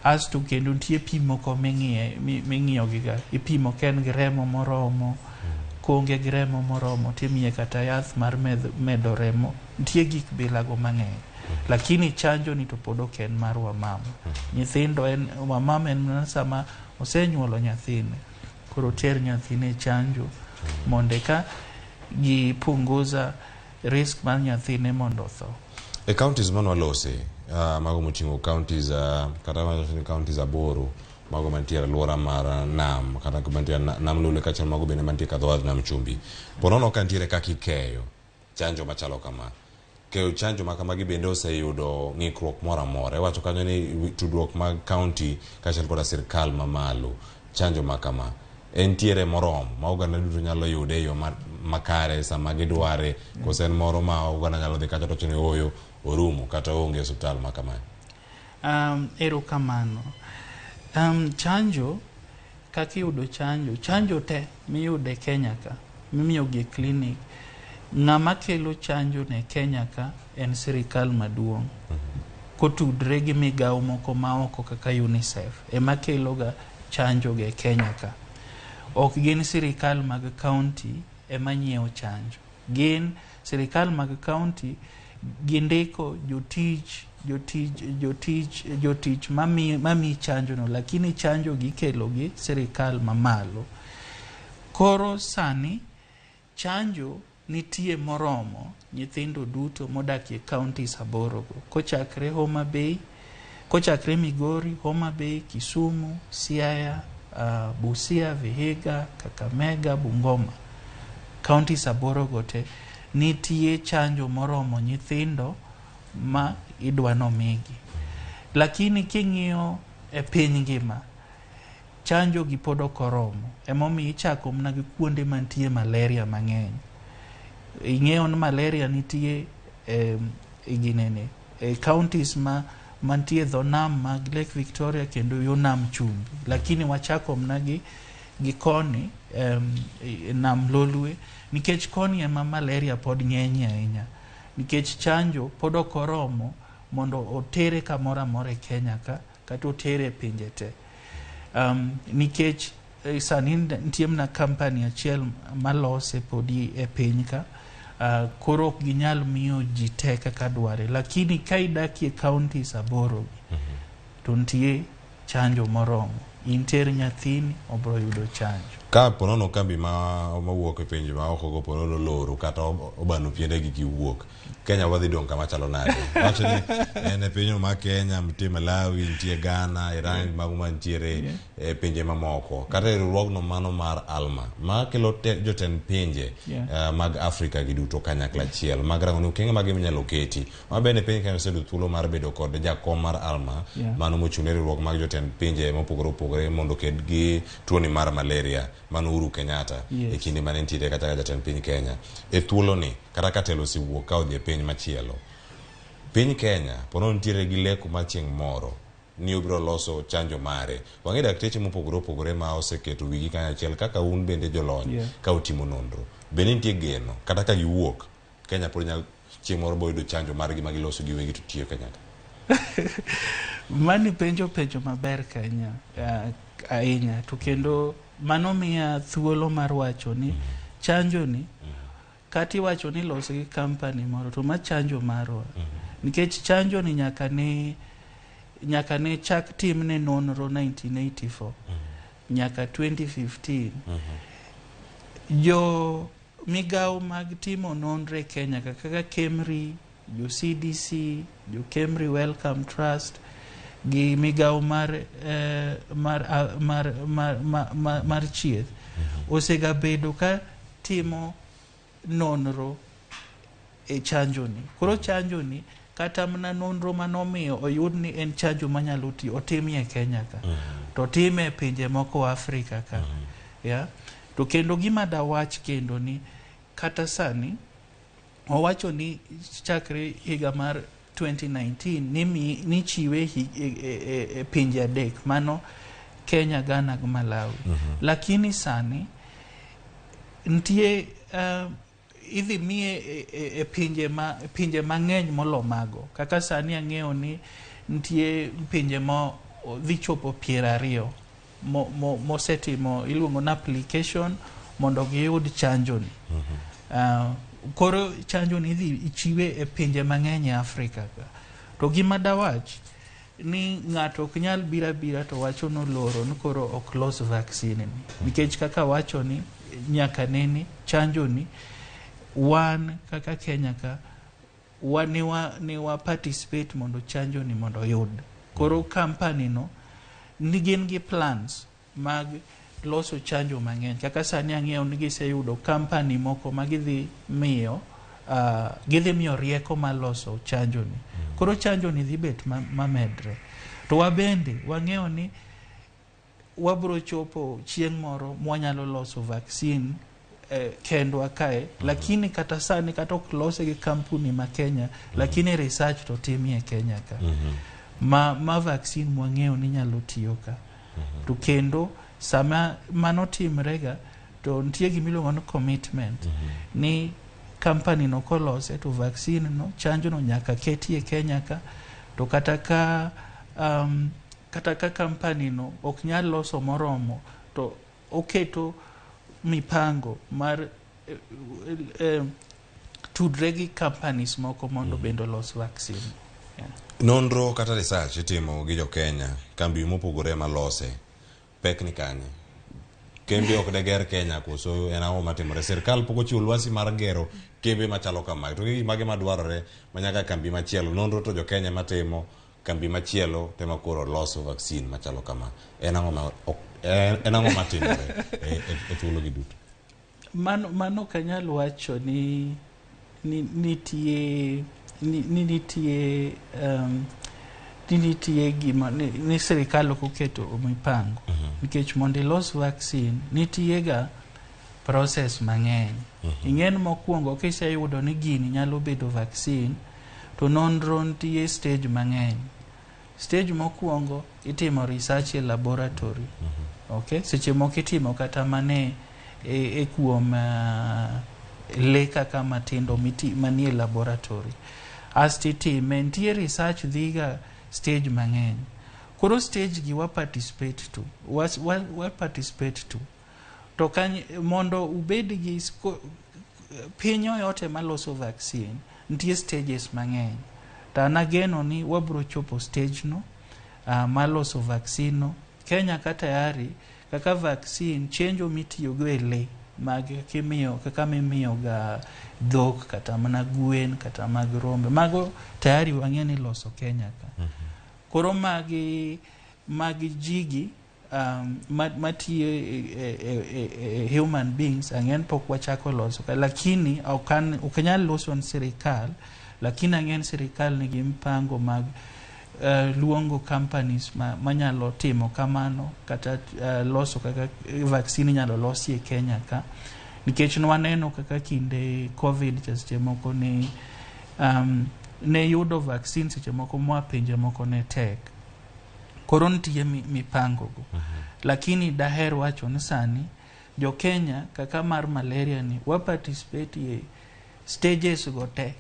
Asto kendo nitie pim moko ming'iyo giga, ipimo ka en gi remo moromo, koonge gi remo moromo timiye kata yath mar medo remo. Nitie gik bilago mang'eny, lakini chanjo ni to pod ok en mar wamama. Nyithindo en wamama en mana sama osenyuolo nyathine, koro ter nyathine e chanjo mondo eka gipunguza risk mar nyathine mondo otho.
E counties mane walose, mago moting'o counties, kata wacho ni counties 8. Mago mantie e alwora mar nam kata mantie nam Lolwe kaachiel mago bende mantie kadho wath nam chumbi. Po nono ka nitiere kaka ikeyo chanjo machalo kama. Keyo chanjo ma kamagi bende oseyudo ng'ikruok moro amora. Iwacho kanyo ni tudruok mag kaunti kaachiel koda sirkal mamalo chanjo ma kama entiere moromo ma oganda duto nyalo yude e yo makare sama gidware kose en moro ma oganda nyalo dhi kacha to wacho ni ooyo orumo kata oonge e osiptal ma kamae.
Erokamano. Chanjo kaka iyudo chanjo, chanjo te miyudo e Kenya ka mimiyo gi e klinik, ng'ama kelo chanjo ne Kenya ka en sirikal maduong' kotudre gi migawo moko maoko kaka UNICEF ema keloga chanjo go e Kenya ka. Ok gin sirikal mag kaunti ema nyiewo chanjo. Gin sirikal mag kaunti gindiko jotich jotich jotich jotich mami mami chanjo no lakini chanjo gi ikelo gi sirikal mamalo. Koro sani chanjo nitie moromo nyithindo duto modak e counties aboro go kochakre Homa Bay, kochakre Migori, Homa Bay, Kisumu, Siaya, Busia, Vihiga, Kakamega, Bungoma. Counties aboro go te nitie chanjo moromo nyithindo ma idwa nomigi. Lakini king'iyo e piny ngima, chanjo gi pod ok oromo. Emomiyo ichako mana gi kuonde mantie malaria mang'eny. Ing'eyo ni malaria nitie e, e ginene, e counties ma mantie dho nam mag Lake Victoria kendo yo nam chumbi. Lakini wachako mana gi koni nam Lolwe nikech koni ema malaria pod ng'enyie ahinya. Nikech chanjo pod ok oromo mondo otere kamoro amora e Kenya ka kata otere e pinje te. Nikech sani nitie mana company achiel malose podi e piny ka koro ok ginyal miyo ji te kaka dware lakini ka idakie counties aboro gi to nitie chanjo moromo in ter nyathini obro yudo chanjo
Ka ponono kambi ma mawuok e pinje ma oko go ponono loro kata obano piendegi giwuok Kenya wadhi dong' kama chalo nade? Wacho ni en e pinyno ma Kenya, nitie Malawi, nitie Ghana, Iran, mago mantiere e pinje mamoko. Kata e riwruogno mano mar ALMA, ma kelo jotend pinje mag Afrika gi duto kanyakla achiel mag rango ni okenge mage minyalo keti. Ma bende piny Kenya oseyudo thuolo mar bedo kod jakom mar ALMA, mano mochung' ne riwruok mag jotend pinje mopogore opogore mondo oked gi tuoni mar malaria, mano Uhuru Kenyatta e kinde mane entiere kata kaka jatend piny Kenya. E thuoloni, kata ka telo osewuok ka odhi e piny machielo, piny Kenya pono nitiere gi leko mar chieng' moro ni obiro loso chanjo mare. Wang'e dakteche mopogore opogore ma oseketo wigi kanyachiel kaka un bende jolony ka utimo nonro. Bende nitie geno kata ka giwuok Kenya pod nyalo chieng' moro boyudo chanjo margi ma giloso giwegi to tiyo Kenya ka.
Mani penjo penjo maber Kenya ahinya to kendo mano miya thuolo mar wacho ni chanjo ni kata iwacho ni iloso gi company moro to ma chanjo marwa nikech chanjo ni nyaka ne chak timne nonro 1984 nyaka 2015 jo migawo mag timo nonro e Kenya kaka KEMRI, jo CDC, jo KEMRI Wellcome Trust gi migawo mar, eh, mar, mar, mar, mar, mar, mar chieth osegabedo ka timo nonro e chanjo ni. Koro chanjo ni kata mana nonro manomiyo oyud ni en chanjo manyalo tiyo otimie e Kenya ka to otime e pinje moko Afrika ka yeah? To kendo gima dawach kendo ni kata sani owacho ni chakre higa mar 2019 ni chiwe e pinje adek mano Kenya, Ghana gi Malawi. Lakini sani nitie idhi miye e pinje mang'eny molo mago. Kaka sani ang'eyo ni nitie pinje ma dhi chopo 20 mosetimo iluongo ni application mondo giyud chanjo ni. Koro chanjo ni idhi chiwe e pinje mang'eny e Afrika ka. To gima dawach ni ng'ato ok nyal biro abira to wacho noloro ni koro ok los vaccine ni. Nikech kaka wacho ni nyaka nene chanjo ni wan kaka Kenya ka wa ne wa participate mondo chanjo ni mondo oyud. Koro company no Ni gin gi plans mag loso chanjo mang'eny. Kaka sani ang'eyo ni giseyudo company moko ma gidhi miyo gidhi miyo rieko mar loso chanjo ni. Koro chanjo ni dhi bet mamedre. To wabende wang'eyo ni wabro chopo chieng' moro mwanyalo loso vaccine kendwa kae. Lakini kata sani kata ok lose gi kampuni ma Kenya, lakini research to timie Kenya ka. Ma vaccine mwang'eyo ni nyalo tiyo ka. To kendo sama mano timrega to nitie gimiluongo ni commitment ni company no kolose to vaccine no, chanjo no nyaka ketie Kenya ka. To kata ka company no ok nyal loso moromo, to oketo mipango mar tudre gi companies moko mondo bende olos vaccine. Yeah.
Nonro kata research itimo gi jo Kenya, kambi mopogore malose. Pek ni kanye? Kembe ok deger Kenya koso en ang'o matimore? Sirkal pok ochiwo lwasi mar gero kembe machalo kamagi. To gik mage madwarore manyaka kambi machielo? Nonro to jo Kenya matimo, kambi machielo tema koro loso vaccine machalo kama. En ang'o matimore e thuolo gi duto?
Mano ok anyal wacho ni nitie gima ni sirikal ok oketo mipango nikech mondo ilos vaccine nitie ga process mang'eny. Ing'en mokwongo kiseyudo ni gini nyalo bedo vaccine, to nonro nitie stage mang'eny. Stage mokwongo itimo research e laboratory. Okay? Seche moko itimo kata mana e kuom le kaka matindo manie laboratory. Asto itime, nitie research dhiga stage mang'eny. Koro stage gi wa participate to. Wa participate to. To kany, mondo ubed gi piny yoyote maloso vaccine, nitie stages mang'eny. To an ageno ni wabro chopo stage no mar loso vaccine no. Kenya ka tayari kaka vaccine chenjo mitiyogo e le mag kimiyo kaka mimiyo ga dhok, kata mana gwen, kata mag rombe, mago tayari wang'e ni loso Kenya ka. Koro magi jigi matiyo e human beings ang'en pok wachako loso ka, lakini ok anyal loso ne sirikal, lakini ang'en sirikal nigi mpango mag luongo companies manyalo timo kamano kata loso kaka vaccine inyalo losi e Kenya ka, nikech nwaneno kaka kinde COVID cha seche moko ne yudo vaccine seche moko moa pinje moko ne tek. Koro nitie mipango go. Lakini daher wacho ni sani jo Kenya kaka mar malaria ni wa participate e stages go te.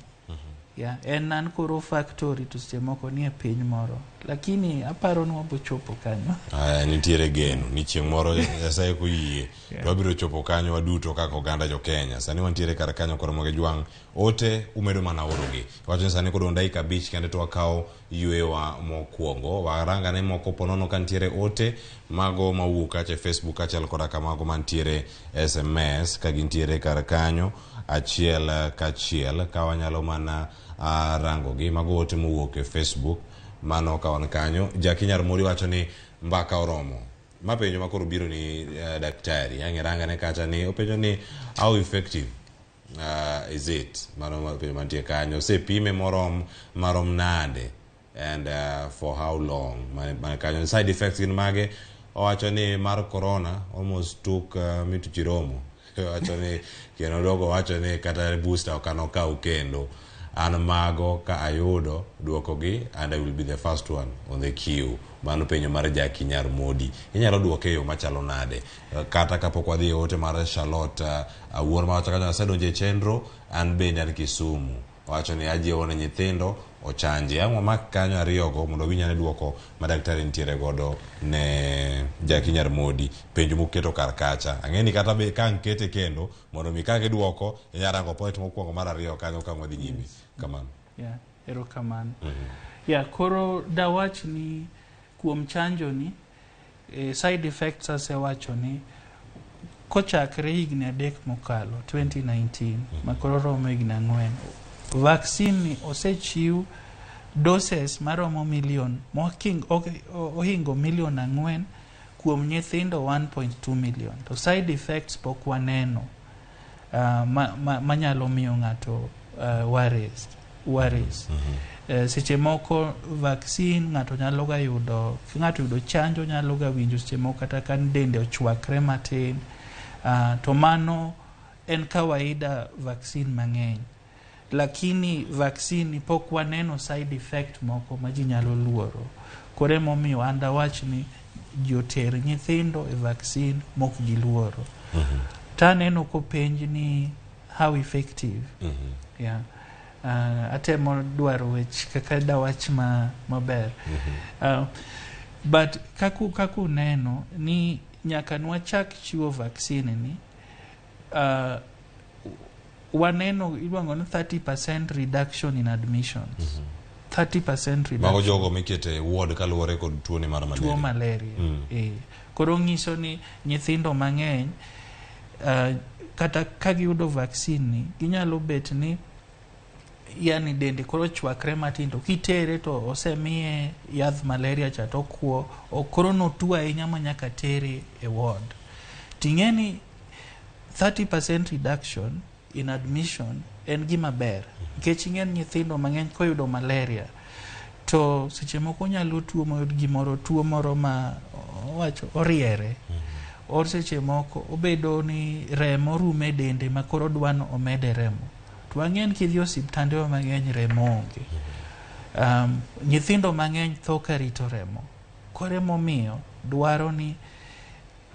Yeah, en an koro factory to seche moko nie piny moro, lakini aparo ni wabo chopo kanyo.
Aya, nitiere geno ni chieng' moro Nyasaye koyie to wabiro chopo kanyo waduto kaka oganda jo Kenya. Sani wantiere kar kanyo koro mogi jwang' ote umedo mana orogi. Wacho ni sani kodong' dakika 5 kende to wakawo yweyowa mokwongo. Warangane moko ponono ka nitiere ote mago mawuok kacha e Facebook kaachiel koda kamago mantiere SMS ka gintiere kar kanyo achiel kachiel ka wanyalo mana rangogi. Mago ote mowuok e Facebook mano ka wan kanyo. Jaki Nyar Mori wacho ni mbaka oromo. Ma penjo ma koro biro ni daktari. Ang' irangane kacha ni openjo ni how effective is it? Mano penjo mantie kanyo. Osepime morom marom nade and for how long? Mane kanyo. Side effects gin mage? Owacho ni mar corona almost took me to Chiromo. Owacho ni kendo dogo wacho ni kata booster ok anokaw kendo. An mago ka ayudo duokogi and I will be the first one on the queue. Mano penjo mar Jaki Nyar Modi. Inyalo duoke e yo machalo nade? Kata kapok wadhi e ote mar Charlotte Awuor mawacho kanyo asedonjo e chenro an bende an Kisumu. Owacho ni ajiwo ne nyithindo ochanji. Ang' wamak kanyo ariyogo mondo winj ane duoko ma daktari nitiere godo ne Jaki Nyar Modi. Penjo moketo kar kacha. Ang'e ni kata be ka ang' kete kendo mondo mi ka giduoko inya rango point mokwongo mar ariyo kanyo ka wadhi nyime. Kamano.
Yeah, erokamano. Yeah, koro dawach ni kuom chanjo ni side effects asewacho ni kochakre higni 3 mokalo 2019 ma koro romo higni 4, vaccine ni osechiw. Doses maromo milion ohingo milion 4 kuom nyithindo 1.2 million. To side effects pok waneno manyalo miyo ng'ato worries. Seche moko vaccine ng'ato nyalo ga yudo, ng'ato yudo chanjo nyalo ga winjo seche moko kata ka dende ochwakre matin, to mano en kawaida vaccine mang'eny. Lakini vaccine pok waneno side effect moko ma ji nyalo luoro. Koro emomiyo an dawach ni ji oter nyithindo e vaccine mok giluoro. Taneno kopenj ni how effective. Yeah. Atemo dwaro wech kaka dawach maber. But kaku neno ni nyaka nwachak chiwo vaccine ni waneno iluongo ni 30% reduction in admissions. 30% reduction.
Mago jogo mikete ward kaluwore kod tuo ni mar malaria.
Tuo malaria. Koro nyiso ni nyithindo mang'eny kata ka giyudo vaccine ni ginyalo bet ni yani dende koro chwakre matin to kitere to osemiye yath malaria cha to okuo koro notuo ahinya ma nyaka tere e ward. Ting'e ni 30% reduction in admission en gima ber nikech ing'e ni nyithindo mang'eny koyudo malaria to seche moko nyalo tuo moyud gimoro tuo moro ma owacho oriere or seche moko obedo ni remo rume dende ma koro dwano omede remo. To wang'e ni kidhi osiptande mang'eny remo onge. Nyithindo mang'eny tho ka rito remo. Koro emomiyo dwaro ni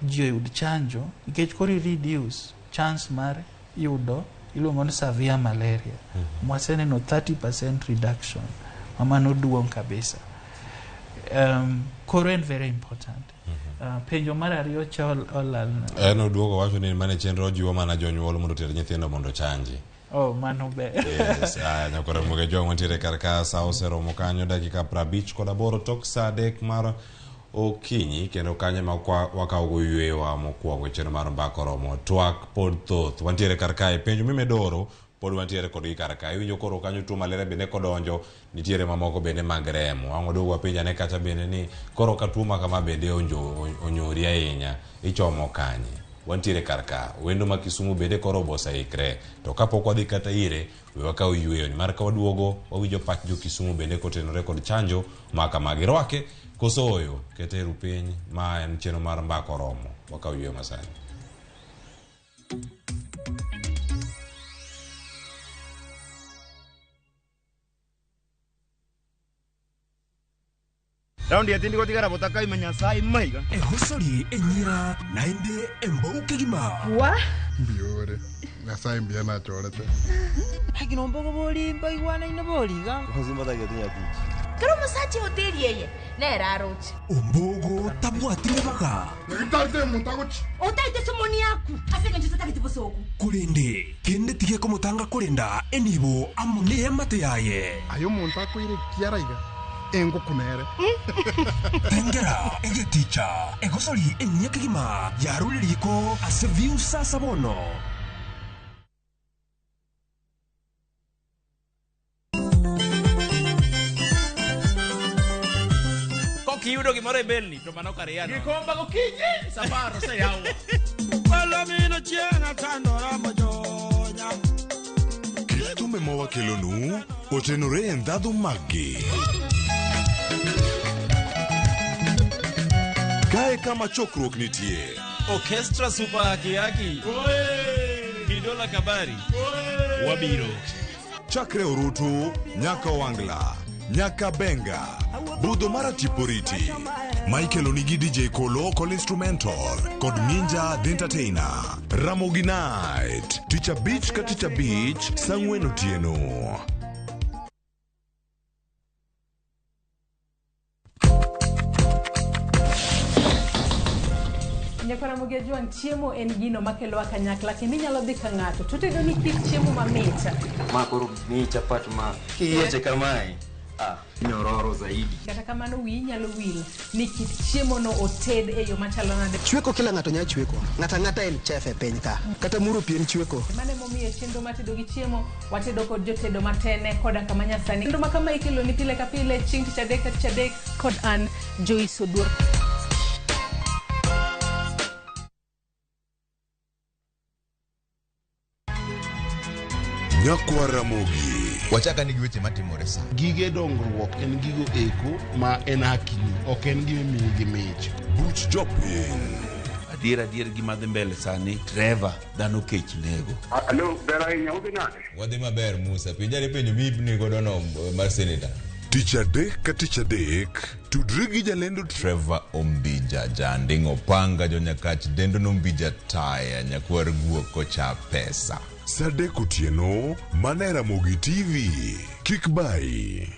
ji oyud chanjo nikech koro i reduce chance mar yudo iluongo ni severe malaria. Mwaseneno 30% reduction ma mano duong' kabisa. Koro en very important. Penjo mar ariyo cha olalna.
En oduogo wacho ni mane chenro jiwo mana jonyuol mondo oter nyithindo mondo ochanji.
Oh, mano ber.
Yes, aya nyakore muge jwang' wantiere kar ka sa oseromo kanyo dakika 58 tok sa 3 mar okinyi kendo kanyo ma wakawo go yweyowa mokwongo e chenro mar mbaka oromo. Twak pod thoth wantiere kar kae penjo mimedoro pod wantiere kodgi kar kae. Iwinjo koro kanyo tuo malaria bende kodonjo nitiere mamoko bende mag remo. Ang' waduog wapenj ane kacha bende ni koro ka tuo ma kama bende onyori ahinya ichomo kanye. Wantiere kar ka wendo ma Kisumu bende koro oseikre to kapok wadhi kata ire we wakaw yweyo nimar ka waduogo wawinjo pach jo Kisumu bende kotenore kod chanjo ma kama girwake koso oyo kete eru piny ma en chenro mar mbaka oromo wakaw yweyo masani.
Raundi ya tindi gotigara botaka imenya sai maiga.
Ehosori enyira naende embouke gima.
Wa?
Mbiore. Nyasaye mbia na chorete.
Hagino mbogo boli mbaigwana ina boliga.
Hozimba ta getinya tichi.
Kero musachi hoteli yeye. Nera arochi.
Ombogo tabwati mbaga.
Ngitate mutagochi.
Otaite somoni yaku. Asenge nchita kitibosoku.
Kulende kende tige komutanga kulenda enibo amune amate yaye.
Ayo muntu akwire kiaraiga. Engo kunere.
Tengera egeticha egosori enyakigima yaruririko ase viusa sabono.
Kokiyudo gimoro e belni to mano kare yano.
Gikomba gokinyi safar oseyawo.
Palomino chieng' atandora mojonya.
Kitume mawakelonu otenore e ndhadhu maggi. Kae kama chokruok nitie.
Orchestra Super Haki Haki. Kidola Kabari. Wabiro.
Chakre Orutu, nyaka Wangla, nyaka Benga, Budho mara Tiporiti. Michael Onigi DJ Kolo Kol Instrumental, kod Ninja The Entertainer. Ramogi Night, Ticha Beach ka Ticha Beach, saa 4 otieno.
Nyakwara Mugejuang, chiemo en gino makelowa kanyakla kendo inyalo dhi ka ng'ato to otedo ni kit chiemo mamit.
Ma koro mi chapat ma kiyieche kamae
Nyororo zaidi.
Kata kamano wiyi nyalo wil ni kit chiemo no oted e yo machalo nade.
Chweko kila ng'ato nyalo chweko. Ng'ato ang'ata en chef e piny ka. Kata muro pi en chweko.
Mano emomiyo e chenro mar tedo gi chiemo watedo kod jotedo matene koda kama nyasani. Chenro ma kama ikelo ni pile ka pile chieng' tich adek ka tich adek kod an Joyce Oduor.
Nyakwa Ramogi.
Wachaka ni gi weche matimore sa.
Gige dongruok en gigo eko ma en hakini, ok en gima imiyi gi mich.
Buch jopiny.
Adier adier gima dhi mbele sani Trevor dhano kech nego.
Alo, ber ahinya, udhi nade?
Wadhi maber Musa. Penja ni penjo mi godo no mar senator.
Tich adek ka tich adek, tudri gi jalendo
Trevor Ombija, janding opanga jonyakach dendo nombija taya nyakwar guok kocha pesa.
Sa adek otieno, mana e Ramogi TV. Kik bayi.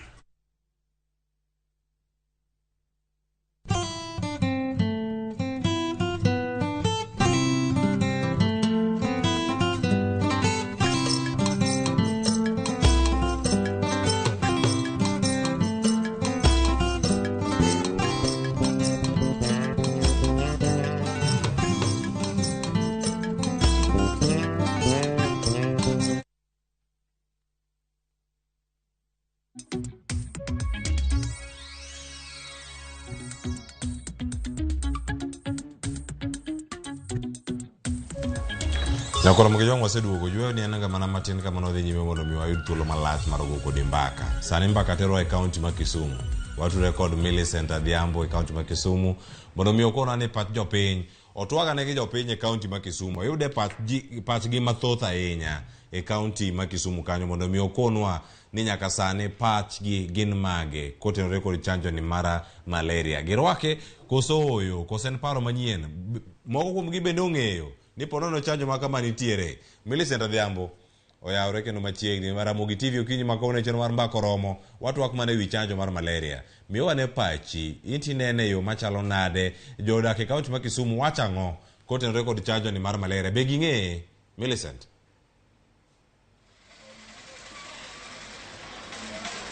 Nyakoro Mgejwang' waseduogo yweyo ni en ga mana matin kama nodhi nyime mondo mi wayud thuolo malach mar go kodi mbaka. Sani mbaka terwa e kaunti ma Kisumu. Watudre kod Millicent Adhiambo e kaunti ma Kisumu mondo mi okonwa ni pach jopiny otwagane gi jopiny e kaunti ma Kisumu. Oyude pachgi mathoth ahinya e kaunti ma Kisumu kanyo mondo mi okonwa ni nyaka sani pachgi gin mage kotenore kod chanjo ni mara malaria. Girwake koso ooyo koso en paro manyien. Moko kuomgi bende ong'eyo ni po nono chanjo ma kama nitiere. Millicent Adhiambo oyawre kendo machiegni mar Ramogi TV okinyi ma kawuono e chenro mar mbaka oromo watwak mana ewi chanjo mar malaria. Miwa ne pachi, in tinene e yo machalo nade, jodak e kaunti ma Kisumu wacho ang'o kotenore kod chanjo ni mar malaria? Be ging'eye? Millicent.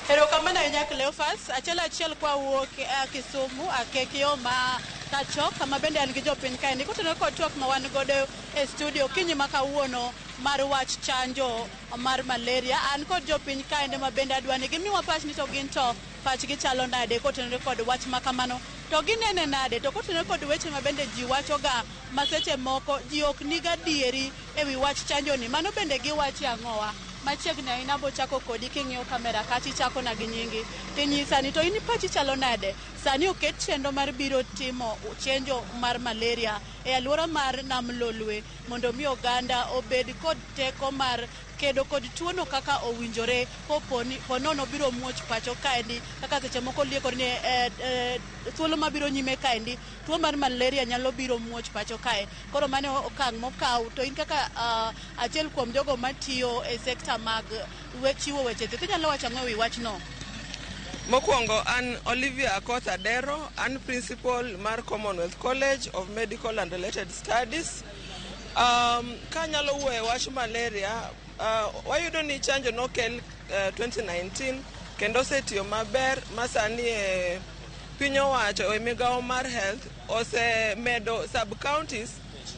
Erokamano ahinya Cleophas. Achiel achiel kwa wuok Kisumu akek yo ma Kachok kama bende an gi jopiny kaendi kotenore kod twak ma wan godo e studio okinyi ma kawuono mar wach chanjo mar malaria. An kod jopiny kaendi ma bende adwa ni gimiwa pach ni to gin to pachgi chalo nade kotenore kod wach ma kamano. To ginene nade to kotenore kod weche ma bende ji wachoga ma seche moko ji ok ni gadieri ewi wach chanjo ni. Mano bende giwache ang'owa? Machiegni ahinya abochako kodi king'iyo kamera kacha ichako na gi nyingi tinyisa ni to in pachi chalo nade sani oket chenro mar biro timo chenjo mar malaria e alwora mar Nam Lolwe mondo mi oganda obed kod teko mar kedo kod tuono kaka owinjore koponi ponono biro muoch pacho kaendi kaka seche moko liekore ni thuolo mabiro nyime kaendi tuo mar malaria nyalo biro muoch pacho kae. Koro mano okang' mokaw to in kaka achiel kuom jogo matiyo e sekta mag chiwo weche thieth inyalo wacho ang'o ewi wachno?
Mokwongo an Olivia Akoth Adero, an principal mar Commonwealth College of Medical and Related Studies. Kanyalo wuoyo e wach malaria, wayudo ni chanjo nokel 2019 kendo osetiyo maber ma sani e piny owacho e migawo mar health osemedo sub counties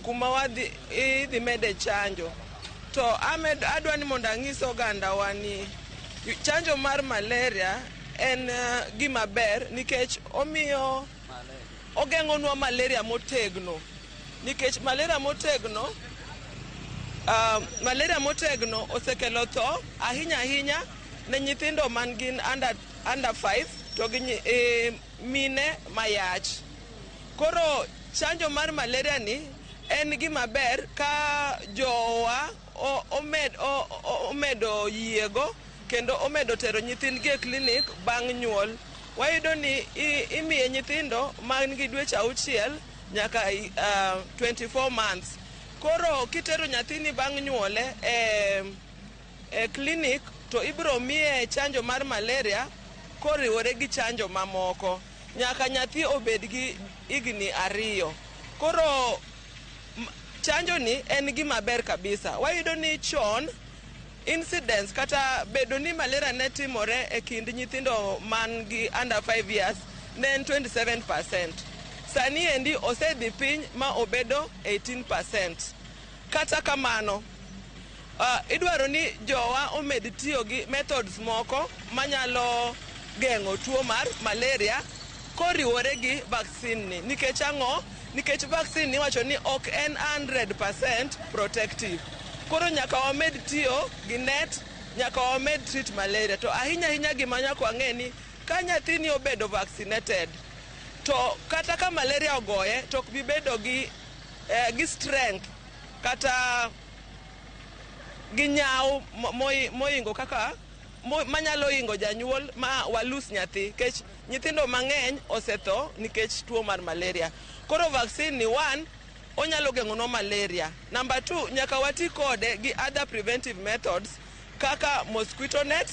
kuma idhi mede chanjo. To adwa ni mondo anyis ogandawa ni chanjo mar malaria en gima ber nikech omiyo ogeng'onwa malaria motegno. Nikech malaria motegno osekelo tho ahinya ahinya ne nyithindo man gin under 5 to gi mine mayach. Koro chanjo mar malaria ni en gima ber ka jowa omedo yiego kendo omedo tero nyithindgi e klinik bang' nyuol. Wayudo ni imiye nyithindo man gi dweche 6 nyaka 24 months. Koro kitero nyathini bang' nyuole e klinik to ibiro miye chanjo mar malaria koriwore gi chanjo mamoko nyaka nyathi obed gi higni 2. Koro chanjo ni en gima ber kabisa. Wayudo ni chon Incidence kata bedo ni malaria ne timore e kind nyithindo man gi under 5 years ne en 27%. Sani endi osedhi piny ma obedo 18%. Kata kamano, idwaro ni jowa omed tiyo gi methods moko manyalo geng'o tuo mar malaria koriwore gi vaccine ni. Nikech ang'o? Nikech vaccine ni iwacho ni ok en 100% protective. Koro nyaka wamed tiyo gi net, nyaka wamed treat malaria. To ahinya ahinya gima nyaka wang'e ni ka nyathini obedo vaccinated, to kata ka malaria ogoye to ok bi bedo gi strength kata gi nyawo moingo kaka manyalo ingo janyuol ma walus nyathi, nikech nyithindo mang'eny osetho nikech tuo mar malaria. Koro vaccine ni one, onyalo geng'onwa malaria. Number two, nyaka wati kode gi other preventive methods kaka mosquito net,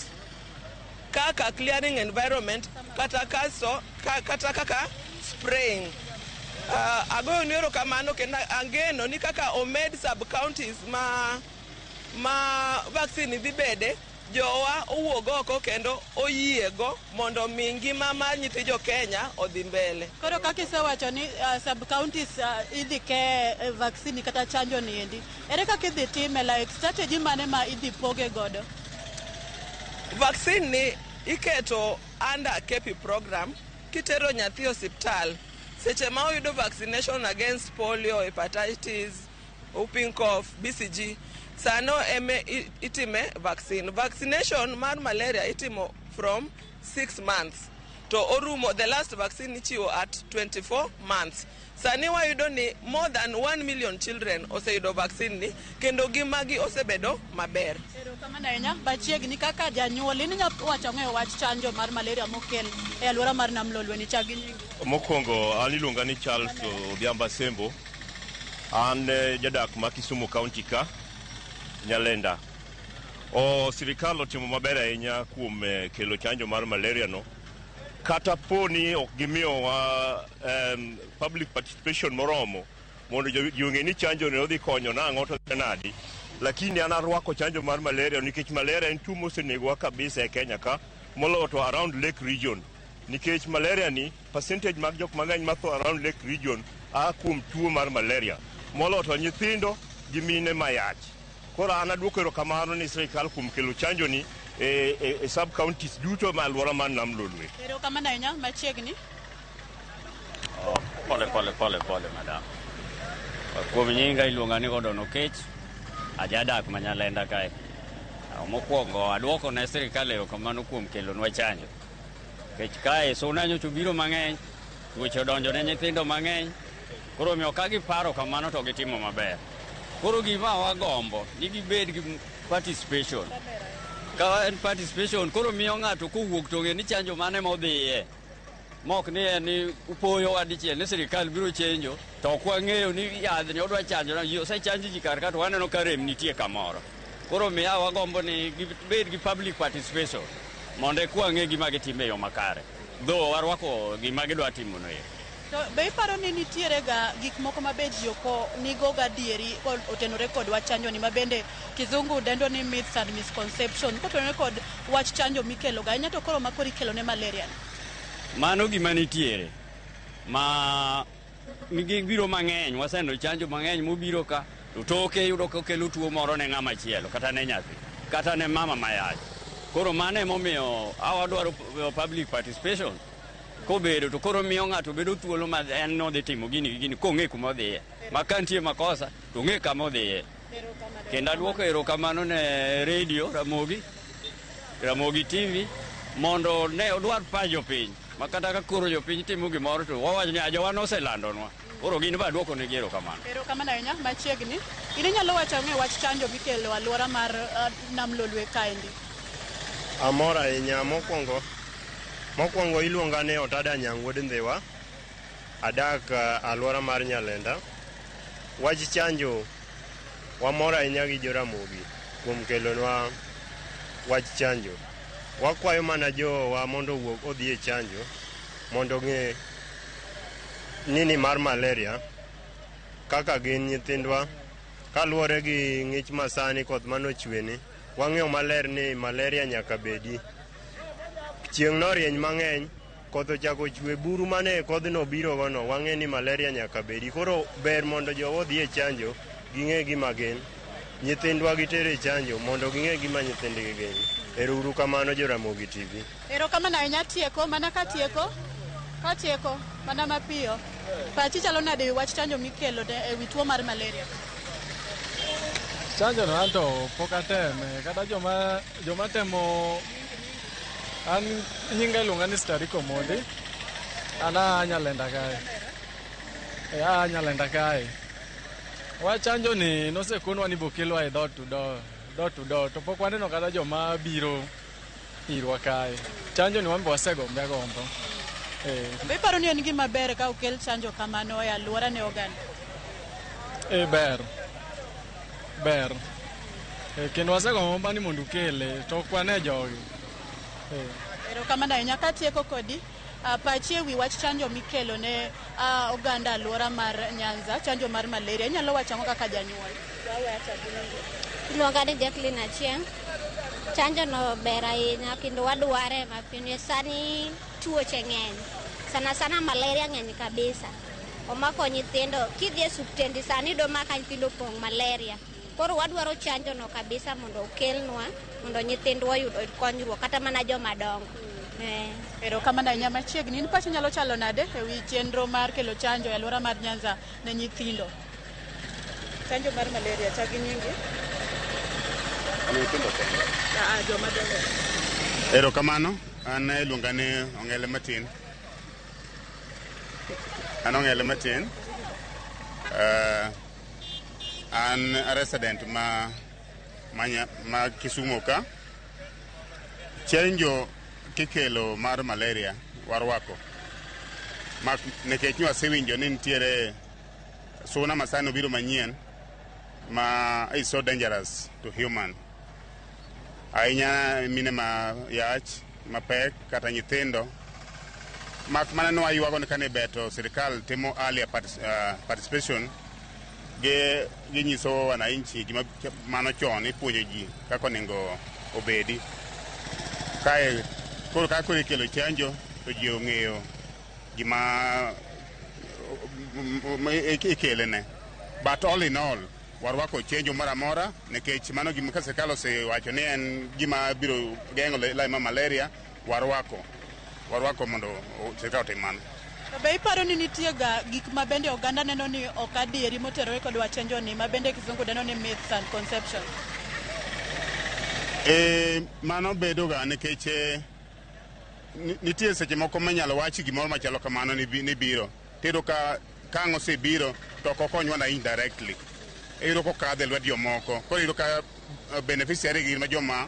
kaka clearing environment, kata kaso, kata kaka spraying. Agoyo ni erokamano kendo angeno ni kaka omed sub counties ma vaccine dhi bede, jowa owuog oko kendo oyiego mondo mi ngima mar nyithi jo Kenya odhi mbele.
Koro kaka isewacho ni sub counties idhi ke vaccine kata chanjo ni endi, ere kaka idhi time, like strategy mane ma idhi poge godo?
Vaccine ni iketo under KEPI program. Kitero nyathi osiptal seche ma oyudo vaccination against polio, hepatitis, whooping cough, BCG, sano eme itime vaccine. Vaccination mar malaria itimo from 6 months to orumo, the last vaccine ichiwo at 24 months. Sani wayudo ni more than 1 million children oseyudo vaccine ni kendo gimagi osebedo maber.
Erokamano ahinya. Machiegni kaka janyuol, in inya wacho ang'o e wach chanjo mar malaria mokel e alwora mar Nam Lolwe ni? Chak gi nyingi.
Mokwongo an iluonga ni Charles Odhiambo Asembo. An jadak ma Kisumu County ka, Nyalenda. O sirikal otimo maber ahinya kuom kelo chanjo mar malaria no. Kata po ni ok gimiyowa public participation moromo mondo ji ong'e ni chanjo ni odhi konyo nang'o to nadi. Lakini an arwako chanjo mar malaria nikech malaria en tuo mosenegowa kabisa e Kenya ka, moloyo to around Lake Region. Nikech malaria ni, percentage mag jok mang'eny matho around Lake Region a kuom tuo mar malaria. Moloyo to nyithindo gi mine mayach. Koro an aduoko erokamano ni sirikal kuom kelo chanjo ni e sub counties duto ma alwora mar Nam Lolwe.
Erokamano ahinya. Machiegni.
Oh, pole pole pole pole madam. Kuom nyinga iluonga ni Gordon Okech, ajadak ma Nyalenda kae. Mokwongo aduoko ne sirikal erokamano kuom kelonwa chanjo. Nikech kae suna nyocha obiro mang'eny, tuoche odonjo ne nyithindo mang'eny. Koro omiyo ka giparo kamano to gitimo maber. Koro gima wagombo ni gibed gi participation. Ka en participation koro miyo ng'ato kowuok to ng'e ni chanjo mane modhiye. Mok ni en ni upoyowa dichiel ni sirikal biro chenjo to ok wang'eyo ni yadhni odwa chanjo ji osechanj ji kar ka to waneno ka rem nitie kamoro. Koro miya wagombo ni gibed gi public participation mondo eka wang'e gima gitimo e yo makare. Though warwako gima gidwa timono ero.
To be iparo ni nitiere ga gik moko ma be ji ok nigo gadieri otenore kod wach chanjo ni, ma bende kizungu dendo ni myths and misconception, kotenore kod wach chanjo mikelo ga ahinya, to koro ma koro ikelo ne malaria ni?
Mano gima nitiere ma nigi biro mang'eny, waseneno chanjo mang'eny mobiro ka to toke yudo kokelo tuo moro ne ng'ama chielo kata ne nyathi kata ne mama mayach. Koro mano emomiyo awadwaro public participation kobedo to koro miyo ng'ato bedo thuolo ma en nodhi timo gini gi gini kong'e kuma odhiye ma ka nitie makosa to ong'e kama odhiye. Kendo aduoko erokamano ne radio Ramogi, Ramogi TV mondo ne odwar pach jopiny ma kata ka koro jopiny timo gimoro to wawacho ni jowa noselandonwa. Koro gin be aduoko negi erokamano.
Erokamano ahinya. Machiegni, in inyalo wacho ang'o e wach chanjo mikelo alwora mar Nam Lolwe kaendi?
Amor ahinya. Mokwongo iluonga ni Otada Nyang' wuod Ndhiwa. Adak alwora mar Nyalenda. Wach chanjo, wamor ahinya gi Joramogi kuom kelonwa wach chanjo. Wakwayo mana jowa mondo owuog odhi e chanjo mondo ong'e nini mar malaria kaka gin nyithindwa kaluwore gi ng'ich masani koth manochweni. Wang'eyo maler ni malaria nyaka bedi. Chieng' norieny mang'eny, koth ochako chwe, buru mane kodhno biro gono, wang'e ni malaria nyaka bedi. Koro ber mondo jowa odhi e chanjo, ging'e gima gin. Nyithindwa gitere e chanjo mondo ging'e gima nyithindgi gin. Ero uru kamano Joramogi TV.
Erokamano ahinya tieko mana katieko katieko mana mapiyo. Pachi chalo nade e wi wach chanjo mikelo e wi tuo mar malaria?
Chanjo no anto pok ateme kata joma joma temo an nyinga iluonga ni Stariko Mondi an aa Nyalenda kae e aa Nyalenda kae wach chanjo ni nosekonwa ni bokelwa e door to door door to door to pok waneno kata joma biro irwa kae chanjo ni wan be wasegombe agombo e
Be iparo ni en gima ber ka okel chanjo kamano e alwora ne oganda?
E ber ber e, kendo wasegombo ni mondo ukele to ok wane jogi e.
Erokamano ahinya katieko kodi pachi e wi wach chanjo mikelo ne oganda alwora mar Nyanza, chanjo mar malaria. Inyalo wacho ang'o kaka janyuol?
Iluonga ni Jacqueline Achieng'. Chanjo no ber ahinya kendo wadware mapiyo. Sani tuoche ng'eny. Sana sana malaria ng'eny kabisa. Omako nyithindo, kidhi e osiptende sani iyudo ma ka nyithindo opong' malaria. Koro wadwaro chanjo no kabisa mondo okelnwa mondo nyithindwa oyud konyruok kata mana joma dongo. Eh.
Erokamano ahinya machiegni. In pachi nyalo chalo nade e wi chenro mar kelo chanjo e alwora mar Nyanza ne nyithindo? Chanjo mar malaria, chak gi nyingi. Ah, joma dongo.
Erokamano, an iluonga ni Ong'ele Matin. An Ong'ele Matin. An a resident ma Kisumu ka. Chanjo kikelo mar malaria warwako. Ma nikech wasewinjo ni nitiere suna ma sani obiro manyien ma is so dangerous to human. Ahinya mine ma yach mapek kata nyithindo mak mana ne waywago ni kane beto sirikal timo earlier participation gi ginyiso wananchi gima mano chon ipuonjo ji kaka onego obedi kae koro ka koro ikelo chanjo to ji ong'eyo gima ikelene but all in all warwako chenjo moro amora nikech mano gima ka sirikal osewacho ni en gima biro geng'o lai mar malaria warwako mondo sirikal otim mano.
To be iparo ni nitie ga gik ma bende oganda neno ni ok adieri moterore kod wach chanjo ni ma bende kizungu dendo ni myths and conception?
E, mano bedo ga nikech nitie seche moko minyalo wach gimoro machalo kamano ni biro tiyudo ka ang' osebiro to ok okony wananchi indirectly iyudo kokadho e lwet jomoko koro iyudo ka beneficiary gin ma joma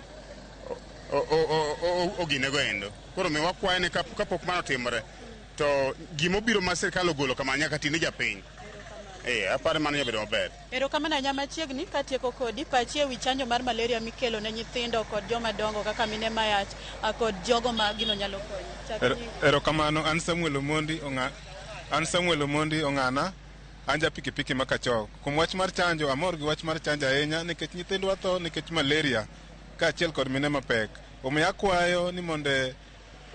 oginego endo koro mi wakwayo ni kapok mano otimore to gimobiro ma sirikal ogolo kama nyaka ti ne japiny aparo mano nyalo bedo maber.
Erokamano ahinya machiegni katieko kodi pachi e wi chanjo mar malaria mikelo ne nyithindo kod joma dongo kaka mine mayach kod jogo ma gino nyalo konyo.
Erokamano an Samuel Omondi Ong'a an Samuel Omondi Ong'ana an ja pikipiki ma Kachok. Kuom wach mar chanjo amor gi wach mar chanjo ahinya nikech nyithindwa tho nikech malaria kaachiel kod mine mapek. Omiyo akwayo ni mondo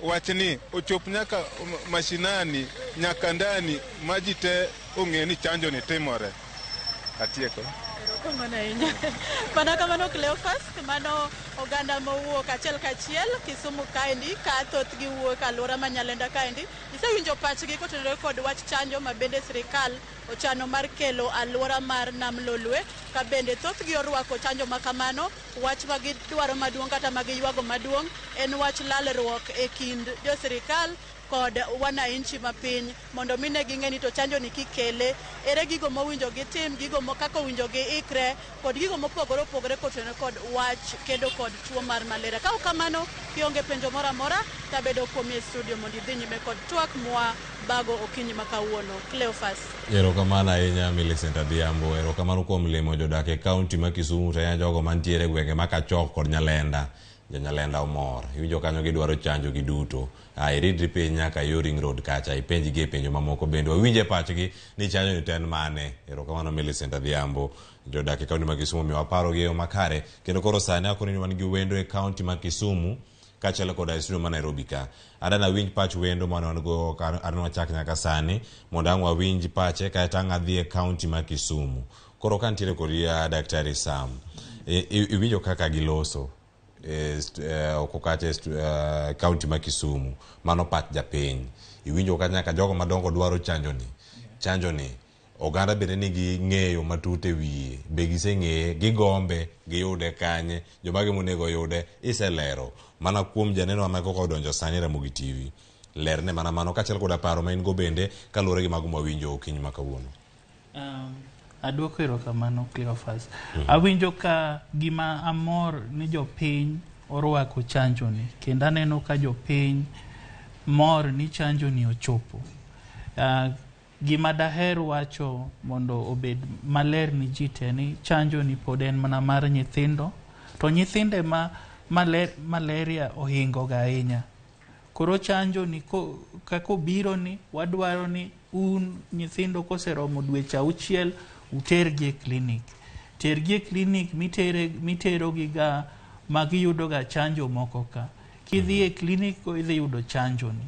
wachni ochop nyaka mashinani nyaka ndani ma ji te ong'e ni chanjo ni timore. Atieko.
Erokamano ahinya. Mana kamano Cleophas, mano oganda mowuok achiel kachiel Kisumu kaendi ka thothgi wuok alwora ma Nyalenda kaendi. Isewinjo pachgi kotenore kod wach chanjo ma bende sirikal ochano mar kelo alwora mar Nam Lolwe ka bende thothgi orwako chanjo ma kamano. Wach ma gidwaro maduong' kata ma giywago maduong' en wach lalruok e kind jo sirikal kod wananchi mapiny mondo mi ne ging'e ni to chanjo ni kikele ere gigo mowinjo gitim, gigo kaka owinjo giikre kod gigo mopogore opogore kotenore kod wach kedo kod tuo mar malaria. Ka ok kamano, kionge penjo moro amora tabedo kuomi e studio mondo idhi nyime kod twak mwa bago okinyi ma kawuono. Cleophas.
Erokamano ahinya Millicent Adhiambo, erokamano kuom limo jodak e kaunti ma Kisumu to ahinya jogo mantiere e gwenge ma Kachok kod Nyalenda. Janyalenda omor. Iwinjo kanyo gidwaro chanjo giduto. Iridri piny nyaka yo Ring Road kacha, ipenjgi e penjo mamoko bende. Wawinj e pachgi ni chanjo ni to en mane. Erokamano Millicent Adhiambo. Jodak e kaunti ma Kisumu omiyowa paro gi e yo makare. Kendo koro sani akoni ni wan gi wendo e kaunti ma Kisumu kaachiel koda e studio ma Nairobi ka. Adwa nawinj pach wendo mane wan go adwa wachak nyaka sani mondo ang' wawinj pache kaeto ang' adhi e kaunti ma Kisumu. Koro ka nitiere kodi Daktari Sam, iwinjo kaka giloso oko kacha e kaunti ma Kisumu. Mano pach japiny. Iwinjo ka nyaka jogo madongo dwaro chanjo ni. Chanjo ni oganda bende nigi ng'eyo matut e wiye. Be giseng'eye, gigombe, giyude kanye, jomage monego yude, iselero. Mana kuom janeno ma koka odonjo sani Ramogi TV. Lerne mana mano kaachiel koda paro ma in go bende kaluwore gi mago mwawinjo okinyi ma kawuono.
Aduoko erokamano Cleophas. Awinjo ka gima amor ni jopiny orwako chanjo ni kendo aneno ka jopiny mor ni chanjo ni ochopo. Gima daher wacho mondo obed maler ni ji te ni chanjo ni pod en mana mar nyithindo to nyithinde ma malaria ohingo ga ahinya. Koro chanjo ni kaka obiro ni wadwaro ni un nyithindo koseromo dweche 6 utergi e klinik. Tergi e klinik miterogi ga magiyudo ga chanjo moko ka. Kidhi e klinik ko idhi yudo chanjo ni.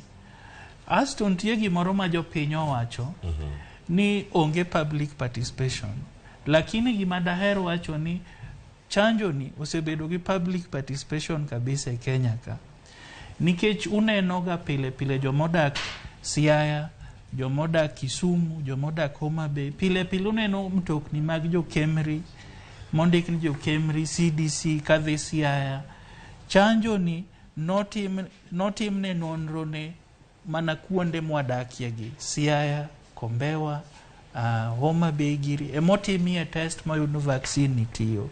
Asto nitie gimoro ma jopiny owacho ni onge public participation. Lakini gima daher wacho ni chanjo ni osebedo gi public participation kabisa e Kenya ka. Nikech uneno ga pile pile jomodak Siaya, jomodak Kisumu, jomodak Homa Bay, pile pile uneno mtokni mag jo Kemri, mondik ni jo Kemri, CDC kadhi Siaya. Chanjo ni notimne nonro ne mana kuonde mwadakie gi Siaya, Kombewa, Homa Bay giri emotimie test mayud ni vaccine ni tiyo.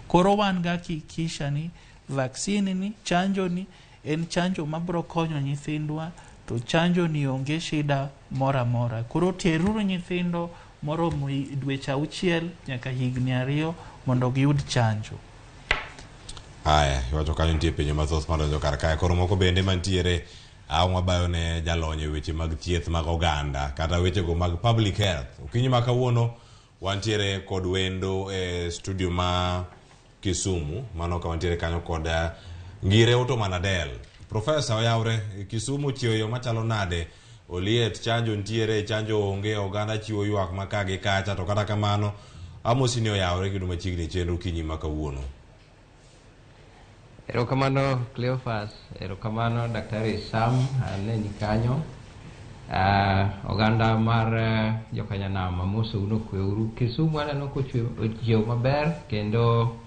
Koro wan ga hakikisha ni vaccine ni chanjo ni en chanjo mabro konyo nyithindwa to chanjo ni onge shida moro amora. Koro teruru nyithindo moromo dweche 6 nyaka higni 2 mondo giyud chanjo.
Aya, iwacho kanyo nitie penjo mathoth madonjo kar kae. Koro moko bende mantiere ang' wabayo ne jalony e weche mag thieth mag oganda kata wechego mag public health. Okinyi ma kawuono wantiere kod wendo e studio ma Kisumu, mano ka wantiere kanyo kod Ngire Ottoman Adel. Profesa oyawre, Kisumu chiewo yo machalo nade? Oliet, chanjo ntiere, chanjo onge, oganda chiwo ywak ma ka gi kacha, to kata kamano amosi ni oyawre kendo machiegni chenro okinyi ma kawuono.
Erokamano Cleophas, erokamano Daktari Sam, aneni kanyo. Oganda mar jokanyanam amosou nokweuru. Kisumu aneno kochiew maber kendo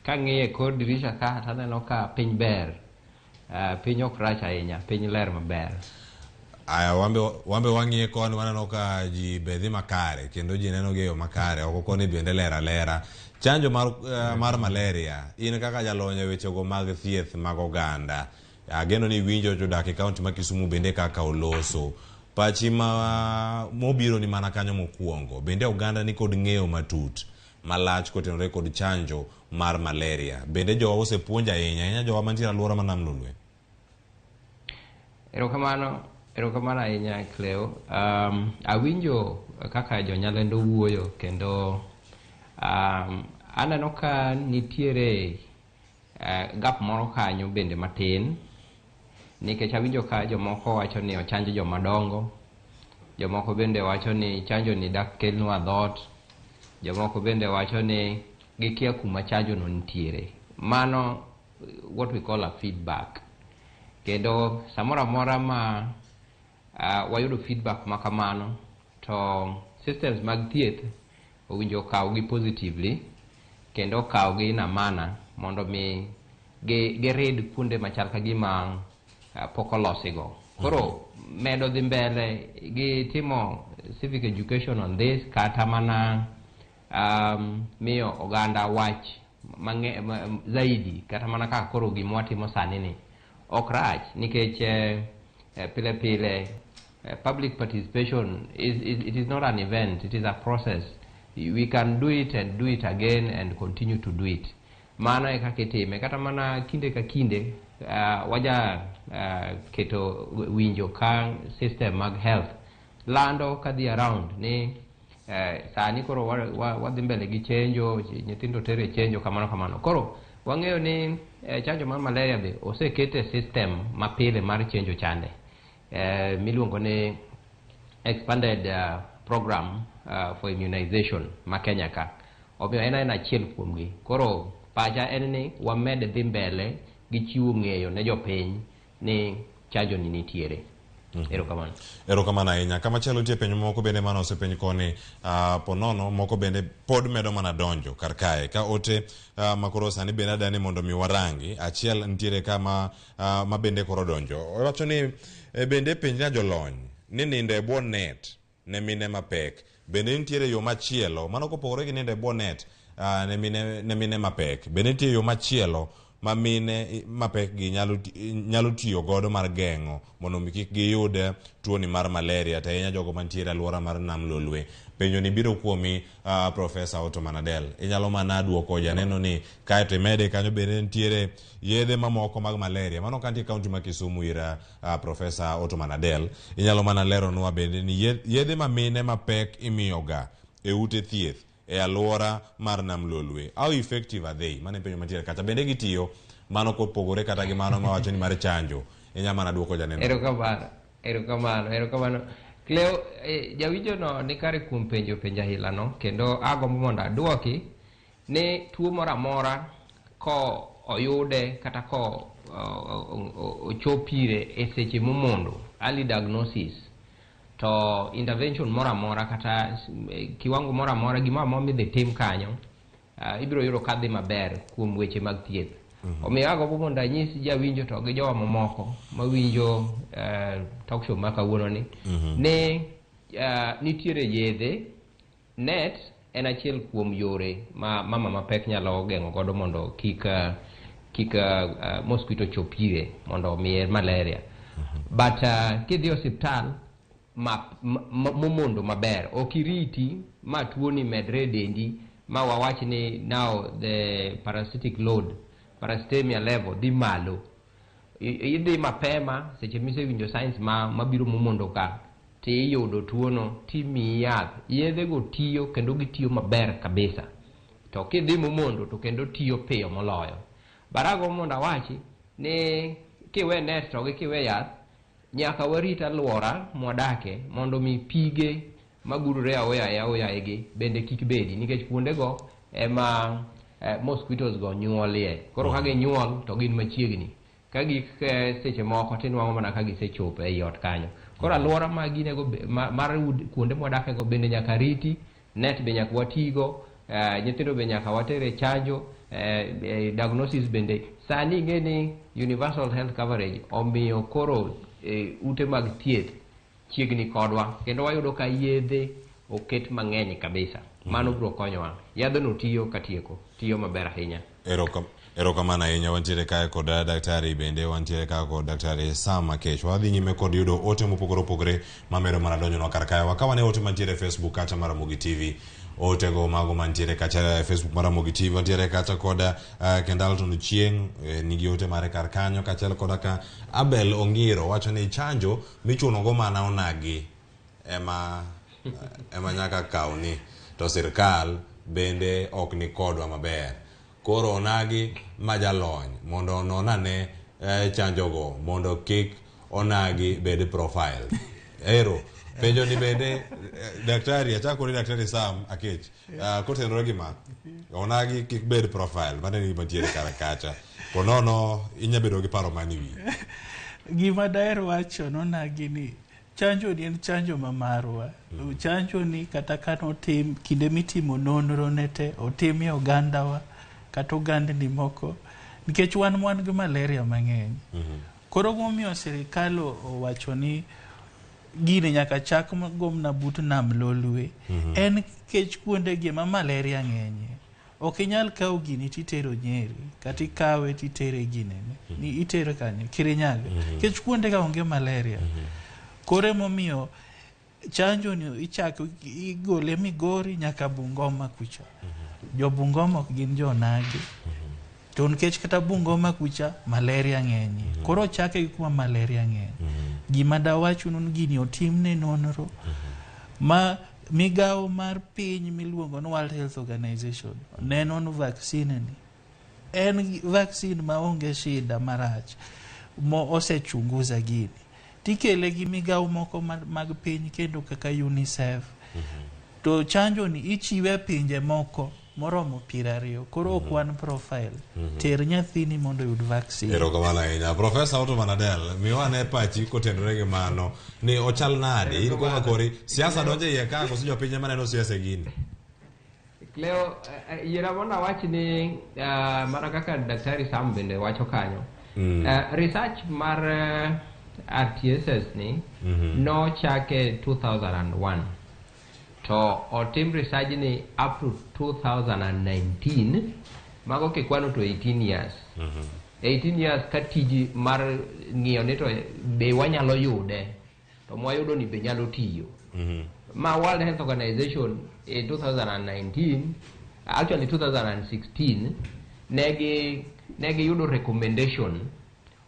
kang'iye kor dirisha ka taneno ka piny ber. Piny ok rach ahinya, piny ler maber.
Aya, wambe wang'iye koni waneno ka ji be dhi makare kendo ji neno gi e yo makare, oko koni bende ler alera. Chanjo mar malaria, in kaka jalony e wechego mag thieth mag oganda, ageno ni iwinjo jodak e kaunti ma Kisumu bende kaka oloso. Pachi ma mobiro ni mana kanyo mokwongo, bende oganda ni kod ng'eyo matut malach kotenore kod chanjo mar malaria. Bende jowa osepuonj ahinya, ahinya jowa mantiere alwora ma Nam Lolwe.
Erokamano ahinya Cleo. Awinjo kaka jonyalendo wuoyo kendo aneno ka nitiere gap moro kanyo bende matin nikech awinjo ka jomoko wacho ni ochanj joma dongo, jomoko bende wacho ni chanjo ni dak kelnwa dhoot, jomoko bende wacho ni gikia kuma chanjo no nitiere. Mano what we call a feedback. Kendo samoro amora ma wayudo feedback ma kamano to systems mag thieth owinjo okawgi positively kendo okawgi in a manner mondo mi girid kuonde machal ka gima pok olosigo. Koro medo dhi mbele gi timo civic education on this kata mana miyo oganda wach zaidi kata mana kaka koro gima watimo sani ni ok rach nikech pile pile public participation it is not an event, it is a process. We can do it and do it again and continue to do it. Mano e kaka itime. Kata mana kinde ka kinde waja keto winjo ka system mag health lando kadhi around ni sani koro wadhi mbele gi chenjo, nyithindo tere chenjo kamano kamano. Koro wang'eyo ni chanjo mar malaria be oseket e system mapile mar chenjo chande miluongo ni expanded program for immunization ma Kenya ka. Omiyo en achiel kuomgi. Koro pacha en ni wamed dhi mbele gi chiwo ng'eyo ne jopiny ni chanjo ni nitiere. Erokamano.
Erokamano ahinya. Kamachielo nitie penjo moko bende mane osepenj koni ponono moko bende pod medo mana donjo kar kae ka ote makoro sani bende adani mondo mi warangi. Achiel nitiere ka ma bende koro donjo. Owacho ni bende penjna jolony ni nindo e bwo net ne mine mapek. Bende nitiere yo machielo mano kopogore gi nindo e bwo net ne mine mapek. Bende nitie yo machielo ma mine mapek gi nyalo tiyo godo mar geng'o mondo mi kik giyud tuoni mar malaria to ahinya jogo mantiere alwora mar Nam Lolwe. Penjo ni biro kuomi Professor Ottoman Adel. Inyalo mana duoko janeno ni kaeto imede kanyo bende nitiere yedhe mamoko mag malaria. Mano ka nitie kaunti ma Kisumu ir Professor Ottoman Adel. Inyalo mana leronwa bende ni yedhe ma mine mapek imiyoga e ute thieth e alwora mar Nam Lolwe. How effective are they? Mano e penjo mantiere kacha. Bende gitiyo mano kopogore kata gi mano mawacho ni mar chanjo. Inyalo mana duoko janeno.
Erokamano. Cleo, jawinjo no ni kare kuom penjo ahila no, kendo agombo mondo aduoki ni tuo moro amora ko oyude kata ko ochopire e seche momondo, early diagnosis, to intervention moro amora kata kiwango moro amora gimoro amora midhi tim kanyo ibiro yudo ka dhi maber kuom weche mag thieth. Omiyo agombo mondo anyis jawinjo to gi jowa mamoko mawinjo talk show ma kawuono ni ni nitiere yedhe. Net en achiel kuom yore ma mama mapek nyalo geng'o godo mondo kik mosquito chop ire mondo omiye malaria. But kidhi e osiptal momondo maber, ok iriti ma tuoni medre e dendi ma wawach ni now the parasitic load, parasitemia level dhi malo. Idhi mapema seche misewinjo signs mabiro momondo ka tiyudo tuono timiyi yath. Yedhego tiyo kendo gitiyo maber kabisa. To kidhi momondo to kendo tiyo piyo moloyo. Barago mondo awachi ni kiwe net to gi kiwe yath, nyaka warit alwora mwadake mondo mi pige magudore aoyaye gi bende kik bedi, nikech kuondego ema mosquitoes go nyuolie. Koro ka ginyuol to gin machiegni. Ka gik seche moko tinwang'o mana ka gisechopo ei ot kanyo. Koro alwora ma ginego mar kuonde mwadake go bende nyaka riti, net be nyaka watigo, nyithindo be nyaka watere chanjo, diagnosis bende. Sani ing'e ni universal health coverage omiyo koro ute mag thieth chiegni kodwa, kendo wayudo ka yedhe oket mang'eny kabisa. Mano biro konyowa. Yadhno tiyo katieko, tiyo maber ahinya.
Erokamano ahinya. Wantiere kae kod daktari bende wantiere kae kod daktari Sam Akech. Wadhi nyime kod yudo ote mopogore opogore mamedo mana donjonwa kar kae. Wakaw ane ote mantiere e Facebook kacha mar Ramogi TV. Otego mago mantiere kacha e Facebook mar Ramogi TV. Wantiere kacha kod Kendalton Chieng' nigi ote mare kar kanyo, kaachiel koda ka Abel Ongiro wacho ni chanjo michuno go mana onagi ema nyaka kawni, to sirkal bende ok ni kodwa maber. Koro onagi ma jalony mondo onon ane chanjogo mondo kik onagi bed profile. Ero penjo ni bende daktari, achako ni daktari Sam Akech, kotenore gi ma onagi kik bed profile, mano e gima nitiere kar kacha. Ponono inya bedo gi paro mane wiyi.
Gima daher wacho nonagi ni chanjo ni en chanjo ma marwa. Chanjo ni kata kanotim kinde mitimo nonro ne te otim e ogandawa kata ogandni moko, nikech wan gi malaria mang'eny. Koro gimomiyo sirikal owacho ni gini nyaka chak go mana but Nam Lolwe, en nikech kuondegi ema malaria ng'enye. Ok inyal kawo gini titero Nyeri, kata ikawe titere ginene, ni itere kanye, Kirinyaga, nikech kuondega onge malaria. Koro emomiyo chanjo ni ichako igole Migori nyaka Bungoma kucha. Jo Bungoma ok gin jo onagi. To nikech kata Bungoma kucha malaria ng'enye. Koro ochake gi kuma malaria ng'enye. Gima dawachnu ni gini otimne nonro ma migawo mar piny miluongo ni World Health Organization neno ni vaccine ni en vaccine maonge shida marach mo osechunguza gini tikele gi migawo moko mag piny kendo kaka UNICEF to chanjo ni ichiwe e pinje moko moromo 20 koro ok wan profile ter nyathini mondo oyud vaccine.
Erokamano ahinya. Profesa Ottoman Adel, miwa ane pachi kotenore gi mano ni ochal nade in kaka kori siasa donjo iye ka koso jopiny ema neno siasa e gini?
Cleo, yiera mondo awach ni mana kaka Daktari Sam bende wacho kanyo. Research mar RTSS ni nochake 2001 to otim research ni up to 2019, mago kikwano to 18 years. 18 years ka tiji mar ng'iyo ni to be wanyalo yude to mwayudo ni be nyalo tiyo. Ma World Health Organization in 2019, actually 2016, negi yudo recommendation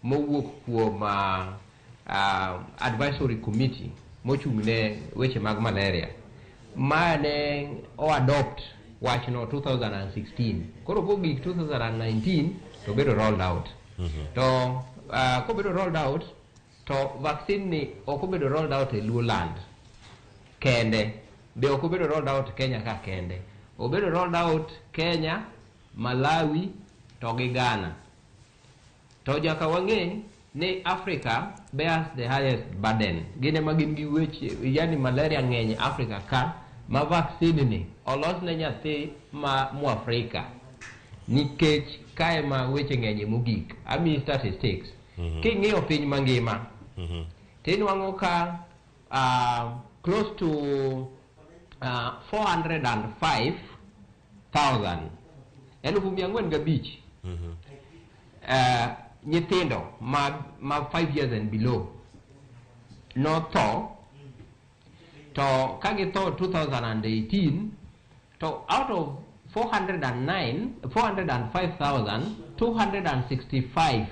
mowuok kuom advisory committee mochung' ne weche mag malaria ma ne o adopt wachno 2016. Koro kogik 2019 to bedo rolled out. To kobedo rolled out to vaccine ni ok obedo rolled out e Luo land kende, be ok obedo rolled out Kenya ka kende, obedo rolled out Kenya, Malawi to gi Ghana. To nyaka wang'e ni Africa bears the highest burden, gin ema gin gi weche, yani malaria ng'eny Africa ka ma vaccine ni olos ne nyathi ma Mwafrika nikech kae ma weche ng'enye mogik. Amiyi statistics. King'iyo piny mangima tinwang'o ka close to 405,000, 405,000 nyithindo ma 5 years and below notho. To ka githo 2018 to out of 409 405,265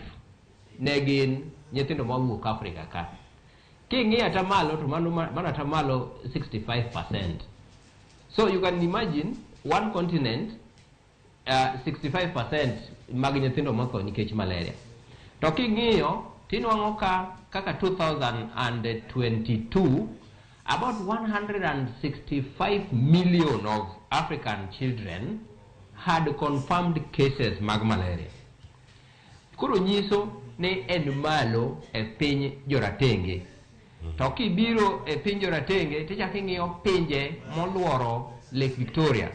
ne gin nyithindo mawuok Afrika ka. King'iyo atamalo to mano atamalo 65%. So you can imagine one continent, 65% mag nyithindo motho nikech malaria. To king'iyo tinwang'o ka kaka 2022 about 165 million of African children had confirmed cases mag malaria. Koro nyiso ni en malo e piny joratenge. To kibiro e piny joratenge tichako ing'iyo pinje moluoro Lake Victoria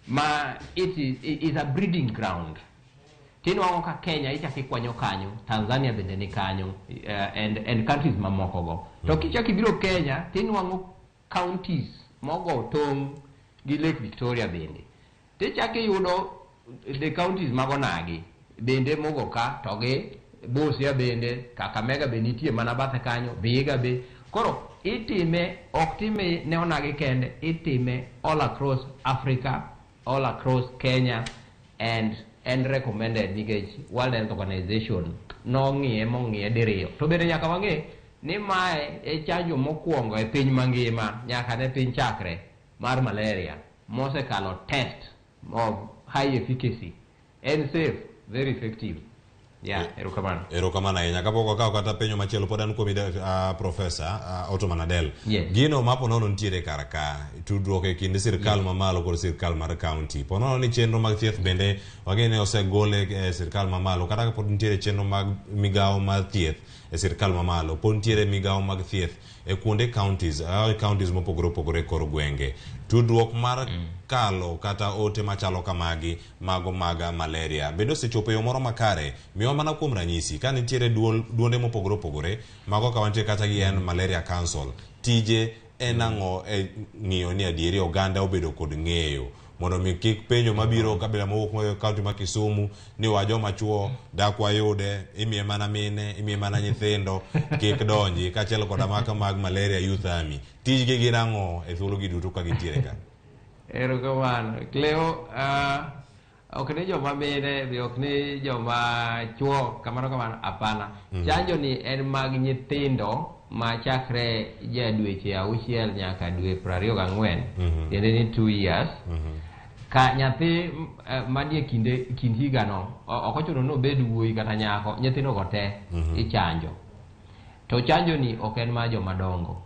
ma it is a breeding ground, tinwang'o ka Kenya ichako ikwanyo kanyo, Tanzania bende ni kanyo, and countries mamoko go. To kichako ibiro Kenya tinwang'o counties mogo tong' gi Lake Victoria bende. Tichako iyudo the counties mag onagi bende mogo ka to gi Busia bende, Kakamega be nitie mana bathe kanyo, Vihiga be. Koro itime, ok time ne onagi kende, itime all across Africa, all across Kenya, and recommended nikech World Health Organization nong'iye mong'iye diriyo. To bende nyaka wang'e ni mae e chanjo mokwongo e piny mangima nyaka ne piny chakre mar malaria mosekalo test of high efficacy. En safe, very effective. Yeah, erokamano.
Erokamano ahinya. Kapok wakawo kata penjo machielo, pod an kuomi, Profesa Ottoman Adel.
Yes.
Gino ma ponono nitiere kar ka, tudruok e kind sirkal mamalo kod sirkal mar county. Ponono ni chenro mag thieth bende wang'e ni osegol e sirkal mamalo, kata ka pod nitiere chenro mag migawo mar thieth e sirkal mamalo, pod nitiere migawo mag thieth e kuonde counties, counties mopogore opogore e kor gwenge. Tudruok mar kalo kata ote machalo kamagi mago mag malaria bende osechopo e yo moro makare. Miwa mana kuom ranyisi ka nitiere duonde mopogore opogore mago ka wantie kata gi en Malaria Council, tije en ang'o e ng'iyo ni adieri oganda obedo kod ng'eyo mondo mi kik penjo mabiro kabila mowuok e kaunti ma Kisumu ni wa joma chuo dak wayude, imiye mana mine, imiye mana nyithindo kik donji, kaachiel koda maka mag Malaria Youth Army, tijgi gin ang'o e thuologi duto ka gintiere ka?
Erokamano. Cleo, Ok ni joma mine, be ok ni joma chuo, kamano kamano, hapana. Chanjo ni en mag nyithindo ma chakre ja dweche 6 nyaka dwe 24, tiende ni 2 years. Ka nyathi manie kind higano, ok ochuno ni obed wuoyi kata nyako, nyithindo go te ichanjo. To chanjo ni ok en mar joma dongo.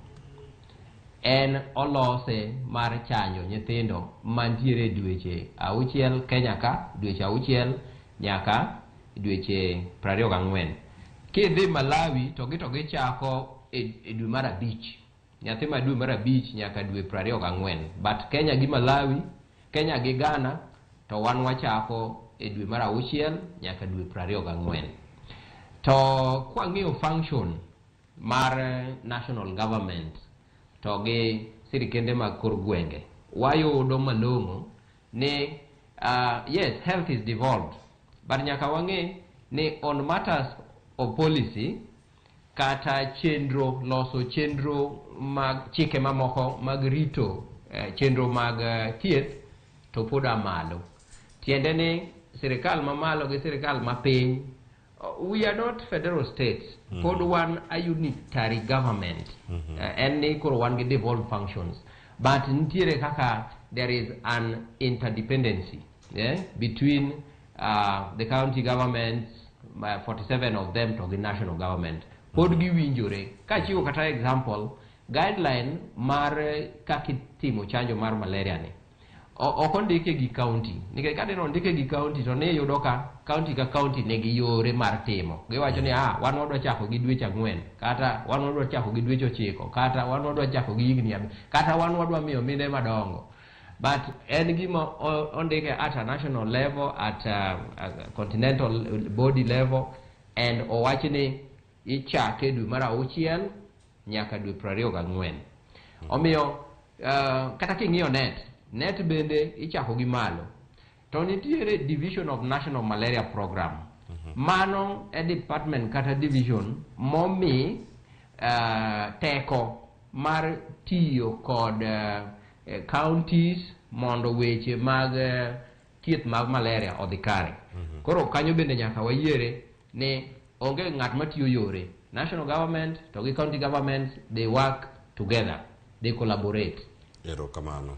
En olose mar chanjo nyithindo mantiere dweche 6 Kenya ka, dweche 6 nyaka dweche 24. Kidhi Malawi to gichako e dwe mar 5. Nyathi ma dwe mar 5 nyaka dwe 24. But Kenya gi Malawi, Kenya gi Ghana to wan wachako e dwe mar 6 nyaka dwe 24. To kwang'iyo function mar national government to gi sirikende mag kor gwenge, wayudo malong'o ni yes, health is devolved, but nyaka wang'e ni on matters of policy kata chenro, loso chenro mag chike mamoko mag rito chenro mag thieth to pod malo. Tiende ni sirikal mamalo gi sirikal mapiny, we are not federal states. Pod wan a unitary government. En ni koro wan gi devolved functions. But nitiere kaka there is an interdependency, yeah, between the county governments, 47 of them, to the national government. Pod giwinjore. Kachiwo kata example, guideline mar kaka itimo chanjo mar malaria ni ok ondike gi county. Nikech ka dine ondike gi county to ne iyudo ka county ka county nigi yore mar timo. Giwacho ni wan wadwa chako gi dweche 4, kata wan wadwa chako gi dweche 9, kata wan wadwa chako gi higni 5, kata wan wadwa miyo mine madongo. But en gima ondike at a national level, at a continental body level, and owach ni ichake dwe mar 6 nyaka dwe 24. Omiyo kata king'iyo net bende ichako gi malo. To nitiere division of National Malaria Program. Mano e department kata division momi teko mar tiyo kod counties mondo weche mag thieth mag malaria odhi kare. Koro kanyo bende nyaka wayiere ni onge ng'at matiyo yore. National government to gi county governments, they work together, they collaborate.
Erokamano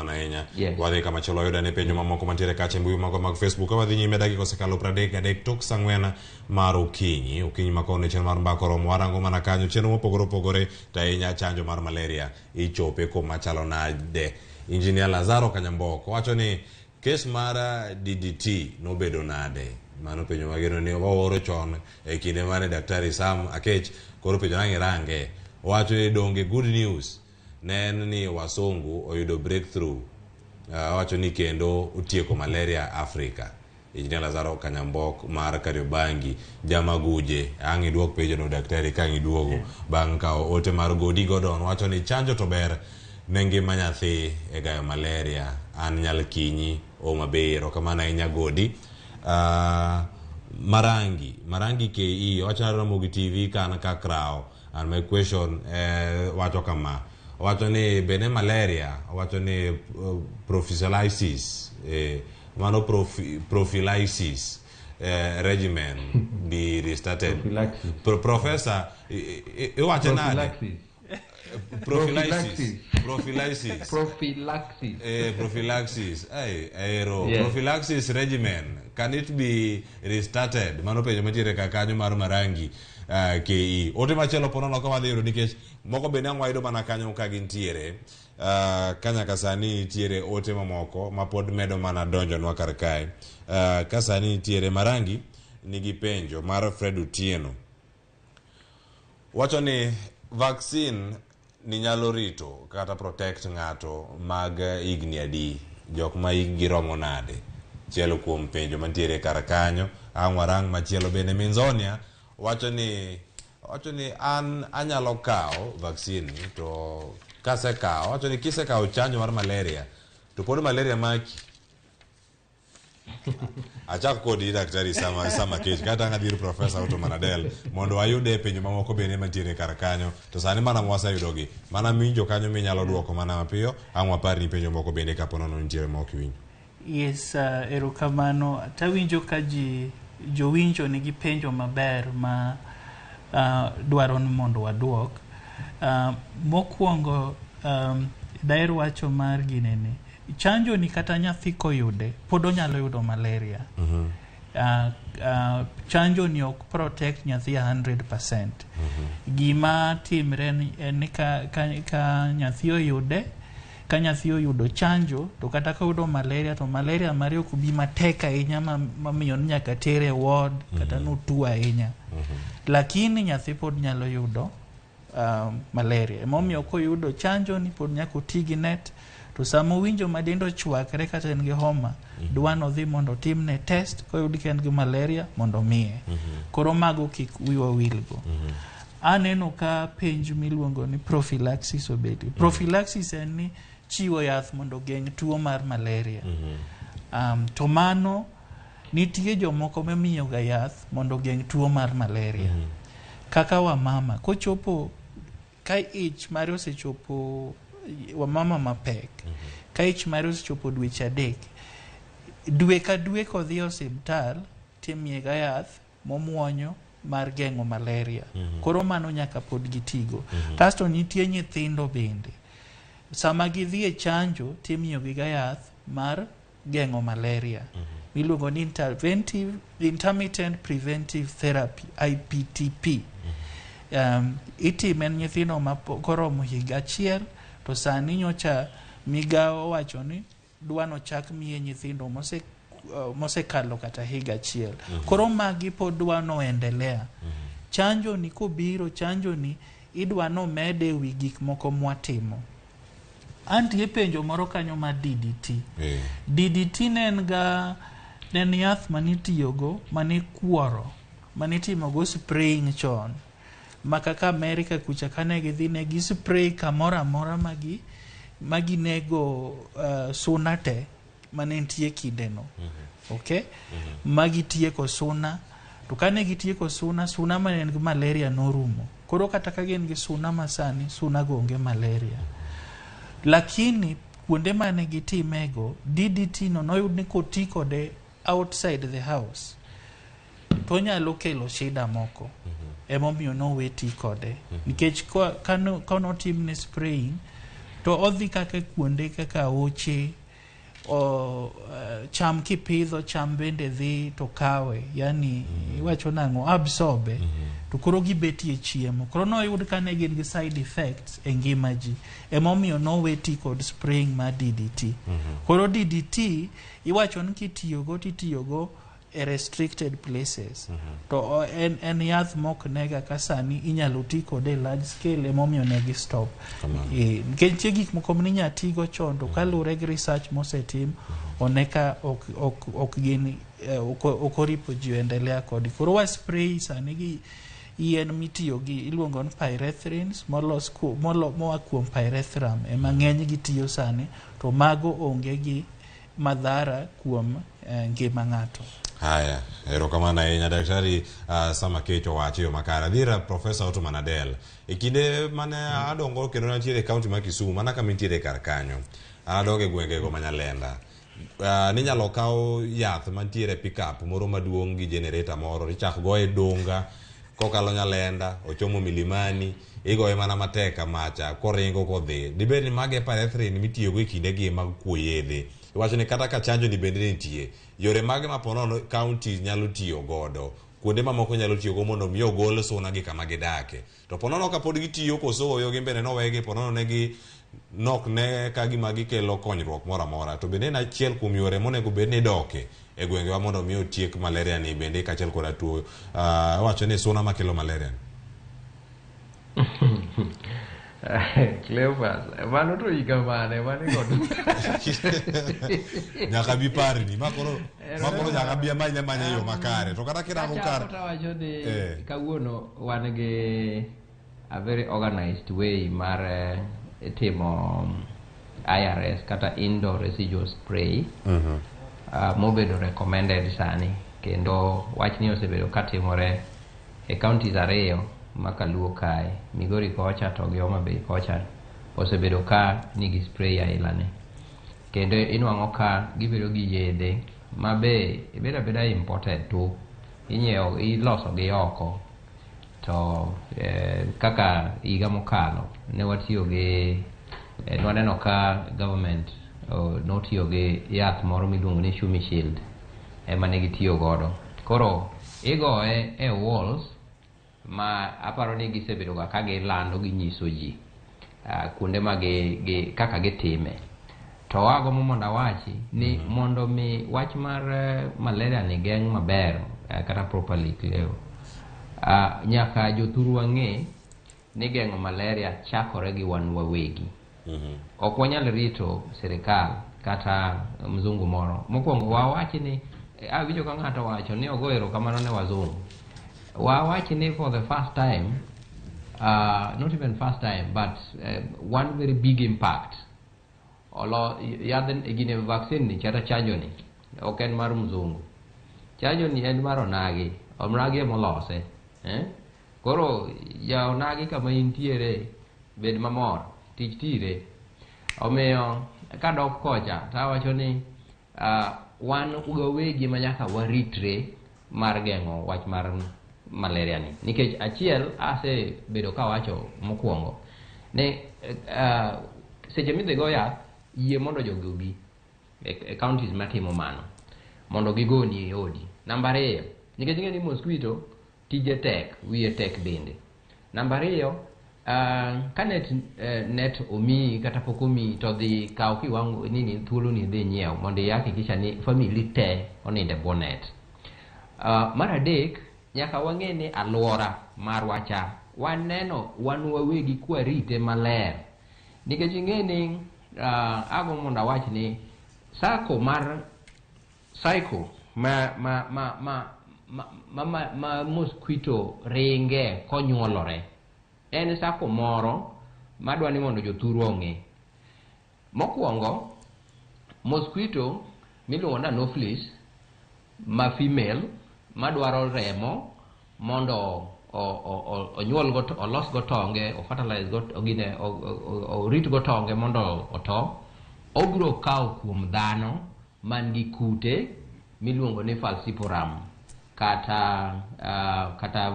ahinya.
Yes.
Wadhi kama chielo wayudo ane penjo mamoko mantiere kacha e mbui magwa mag Facebook. Ka wadhi nyime dakika osekalo 33 tok saa 4 mar okinyi. Okinyi ma koni chenro mar mbaka oromo warango mana kanyo chenro mopogore opogore to ahinya chanjo mar malaria ichope kuma chalo nade. Engineer Lazaro Kanyamboko wacho ni kes mar DDT nobedo nade? Mano penjo mageno ni waoro chon e kinde mane Daktari Sam Akech koro penjo nang' irange. Owacho ni donge good news ne en ni wasungu oyudo breakthrough. Owacho ni kendo otieko malaria Africa. Engineer Lazaro Kanyambok mar Kariobangi Jamaguje ang' iduok penjo no daktari ka ang' iduogo bang' kawo ote mar Godi Gordon wacho ni chanjo to ber ne ngima nyathi e gayo malaria. An Nyalkinyi Homa Bay. Erokamano ahinya Godi. Marangi KE wacho ni Ramogi TV kan ka krawo. And my question wacho kama, wacho ni bende malaria, wacho ni prophylaxis, mano prophylaxis regimen be restarted.
Prophylaxis.
Professor, iwacho nade?
Prophylaxis.
Prophylaxis.
Prophylaxis.
Prophylaxis. Ay, aero.
Yes.
Prophylaxis regimen. Can it be restarted? Mano penjo mantiere ka kanyo mar Marangi KE. Ote machielo po nono ka wadhi yudo nikech moko bende ang' wayudo mana kanyo ka gintiere. Ka nyaka sani nitiere ote mamoko ma pod medo mana donjonwa kar kae. Ka sani nitiere Marangi nigi penjo mar Fred Otieno. Wacho ni vaccine ni nyalo rito kata protect ng'ato mag higni adi, jok ma hikgi romo nade? Achiel kuom penjo mantiere kar kanyo. Ang' warang machielo bende Minzonia wacho ni an anyalo kawo vaccine ni to kasekawo, wacho ni kisekawo chanjo mar malaria to pod malaria maki. Achak kodi daktari sama kech kata ang' adhi ir Professor Otto Manadel mondo wayude penjo mamoko bende mantiere kar kanyo. To sani mana mwaseyudogi, mana winjo kanyo minyalo duoko mana mapiyo, ang' waparni penjo moko bende kapo nono nitiere ma ok iwinjo.
Yes, erokamano. Tawinjo ka ji jowinjo nigi penjo maber ma dwaro ni mondo waduok. Mokwongo daher wacho mar ginene. Chanjo ni kata nyathi koyude pod onyalo yudo malaria. Chanjo ni ok protect nyathi 100%. Gima timre ni en ni ka nyathi oyude, ka nyathi oyudo chanjo to kata ka oyudo malaria to malaria mare ok bi matek ahinya mamiyo ni nyaka tere e ward kata notuo ahinya. Lakini nyathi pod nyalo yudo malaria. Emomiyo koyudo chanjo ni pod nyaka oti gi net to sama owinjo ma dende ochwakre kata en gi homa dwa nodhi mondo otimne test koyud ka en gi malaria mondo omiye. Koro mago kik wiwa wilgo. Aneno ka penj miluongo ni prophylaxis obedo. Prophylaxis en ni chiwo yath mondo ogeng' tuo mar malaria. To mano nitie jomoko mimiyo ga yath mondo ogeng' tuo mar malaria. Kaka wamama kochopo ka ich mare osechopo wamama mapek ka ich mare osechopo dweche 3 dwe ka dwe kodhi e osiptal timiye ga yath momuonyo mar geng'o malaria. Koro mano nyaka pod gitigo. Kasto nitie nyithindo bende sama gidhi e chanjo timiyogi ga yath mar geng'o malaria miluongo ni intermittent preventive therapy IPTP. Itime ne nyithindo ma koromo higa achiel to sani nyocha migawo owacho ni dwa nochak miye nyithindo mosekalo kata higa achiel. Koro magi pod dwa noendelea. Chanjo ni kobiro, chanjo ni idwa nomede wi gik moko mwatimo. Antie penjo moro kanyo mar DDT. DDT ne en yath manitiyogo, manikuoro, manitimogo spraying chon. Ma kaka Amerika kucha kane gidhi ne gi spray kamoro amora maginego suna te mane nitie kindeno. Okay? Magitieko suna. To kane gitieko suna, suna mane en gi malaria norumo. Koro kata ka gin gi suna masani, suna go onge malaria. Lakini kuonde mane gitimego, DDT no noyud ni koti kode outside the house to onyalo kelo shida moko. Emomiyo nowe ti kode. Nikech kanotimne spraying to odhi kaka kuonde kaka aoche, cham kipidho cham bende dhi to kawe, yani iwacho nang'o, absorbe. To koro gibetie chiemo. Koro noyud ka ne gin gi side effects e ngima ji. Emomiyo nowe ti kod spraying mar DDT. Koro DDT iwacho ni kitiyogo titiyogo e restricted places. To en yath mok nega ka sani inyalo ti kode e large scale, emomiyo ne gi stop. Nikech nitie gik moko minyalo tigo chon to kaluwore gi research mosetim one ka ok gin ok oripo ji endelea kodgi. Koro wa spray sani gi yien mitiyo gi iluongo ni pyrethrins molos moa kuom pyrethrum ema ng'eny gi tiyo sani to mago onge gi madhara kuom ngima ng'ato.
Haya, erokamano ahinya daktari. Sama kech owacho yo makare. Adhira Professor Ottoman Adel. E kinde mane adongo kendo nantiere e kaunti ma Kisumu, mana kama intiere kar kanyo. An adongo e gwengego ma Nyalenda. Ninyalo kaw yath mantiere e pickup moro maduong' gi generator moro, tichako goye dunga kokalo Nyalenda, ochomo Milimani, igoye mana matek kamacha, koringo kodhi. Dibed ni mage pyrethrin mitiyogo e kindegi mag kuo yedhe. Iwacho ni kata ka chanjo ni bende nitie, yore mage ma ponono counties nyalo tiyo godo, kuonde mamoko nyalo tiyogo mondo mi ogol suna gi kama gidake. To ponono kapod gitiyo koso oyo gin bende nowegi, ponono negi nok ne ka gima gikelo konyruok moro amora. To bende en achiel kuom yore monego bed ni idoke e gwengewa mondo mi otiek malaria ni bende kaachiel koda tuo. Iwacho ni suna makelo malaria ni.
Cleophas, mano to higa mane mane kod
Nyaka bi parni, makoro nyaka bi amany amanya yo makare. To kata kirango kar
Kachako to ni kawuono wan gi a very organized way mar timo IRS kata indoor residual spray mobedo recommended sani kendo wachni osebedo katimore e counties ariyo makaluo kae, Migori kocha to gi Homa Bay kocha osebedo ka nigi spray aila ni. Kendo inwang'o ka gibedo gi yedhe ma be bedo abeda imported to inyiewo iloso gi oko to kaka higa mokalo ne watiyo gi nwaneno ka government notiyo gi yath moro miluongo ni Shumishield ema ne gitiyo godo. Koro igoye e walls ma aparo ni gisebedo ga ka gilando ginyiso ji kuonde ma gi kaka gitime. To agombo mondo awachi ni mondo mi wach mar malaria ni geng' maber kata properly clear, nyaka jothurwa ng'e ni geng'o malaria chakore gi wan wawegi. Ok wanyal rito sirikal kata mzungu moro. Mokwongo wawachi ni awinjo ka ng'ato wacho ni ogo erokamano ne wazungu. Wawachi ni for the first time, not even first time, but one very big impact. Olo yadh gine vaccine ni kata chanjo ni ok en mar mzungu. Chanjo ni en mar onagi. Onagi emolose. Koro ja onagi kama intiere bed mamor, tich tire. Omiyo kadok kocha tawacho ni wan wawegi ma nyaka waritre mar geng'o wach mar malaria ni. Nikech achiel asebedo kawacho mokwongo ni seche midhi go yath yie mondo jogi obi e counties matimo mano mondo gigoni e odi. Namba ariyo, nikech ing'e ni mosquito tije tek, wiye tek bende. Namba ariyo, ka net omiyi kata pok omiyi to dhi kaw kiwango nini thuolo ni dhi nyiew mondo ihakikisha ni family te onindo e bwo net. Mar adek, nyaka wang'e ni alwora marwa cha waneno wan wawegi kwarite maler. Nikech ing'e ni agombo mondo awach ni sako mar cycle ma mosquito ringe konyuolore en sako moro madwa ni mondo jothurwa ong'e. Mokwongo, mosquito miluongo ni Anopheles ma female madwaro remo mondo onyuol go, olos go tonge, o fertilize go, gine, orit go tonge mondo oto, obiro kawo kuom dhano man gi kute miluongo ni falciparum kata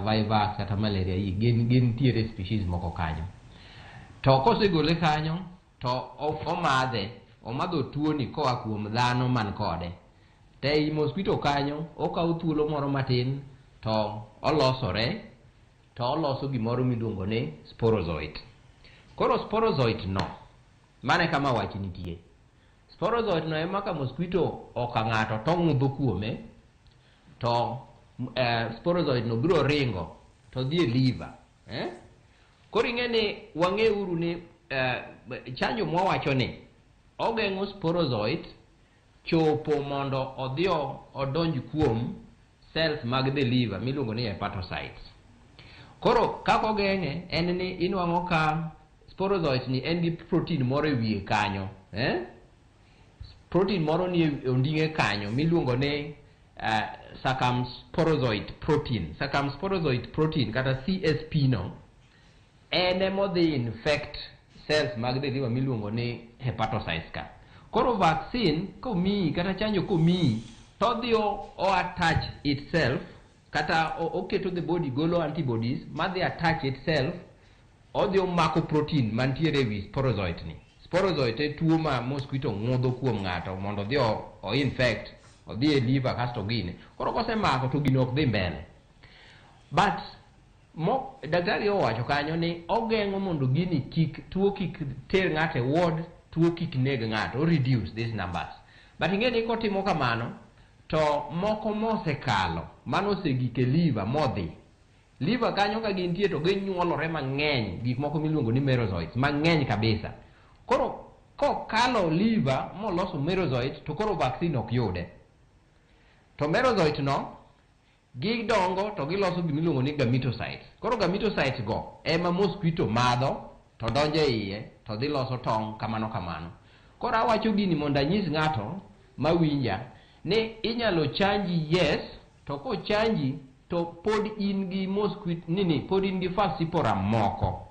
vivax kata malaria, gin nitiere species moko kanyo. To kosegole kanyo to omadhe, omadho tuoni koa kuom dhano man kode. To ei mosquito kanyo okawo thuolo moro matin to olosore, to oloso gimoro miluongo ni sporozoite. Koro sporozoite no, mano e kama wach nitie. Sporozoite no ema ka mosquito oka ng'ato to ng'udho kuome, to sporozoite no biro ringo to dhi e liver. Koro ing'e ni wang'euru ni chanjo mwawacho ni ogeng'o sporozoite chopo mondo odhi odonj kuom cells mag the liver miluongo ni hepatocytes. Koro kaka ogeng'e en ni inwang'o ka sporozoite ni en gi protein moro e wiye kanyo. Protein moro ni e onding'e kanyo miluongo ni circumsporozoite protein. Circumsporozoite protein kata CSP no en emodhi infect cells mag the liver miluongo ni hepatocytes ka. Koro vaccine komiyi kata chanjo komiyi to odhi o attach itself kata oketo the body golo antibodies madhi attach itself, odhi omako protein mantiere ewi sporozoite ni. Sporozoite e tuo ma mosquito ng'udho kuom ng'ato mondo odhi o infect, odhi e liver kasto gine. Koro kosemako to gino ok dhi mbele. But daktari owacho kanyo ni ogeng'o mondo gini kik tuo kik ter ng'ato e ward, tuo kik neg ng'ato, o reduce these numbers. But ing'e ni kotimo kamano to moko mosekalo mano osegik e liver modhi. Liver kanyo ka gintie to ginyuolore mang'eny, gik moko miluongo ni merozoites mang'eny kabisa. Koro kokalo liver moloso merozoite to koro vaccine ok yude. To merozoite no gidongo to giloso gimiluongo ni gametocytes. Koro gametocytes go ema mosquito madho to donjo e iye to dhi loso tong' kamano kamano. Koro awacho gini mondo anyis ng'ato mawinja ni inyalo chanji yes, to kochanji to pod in gi mosquito nini, pod in gi falciparum moko,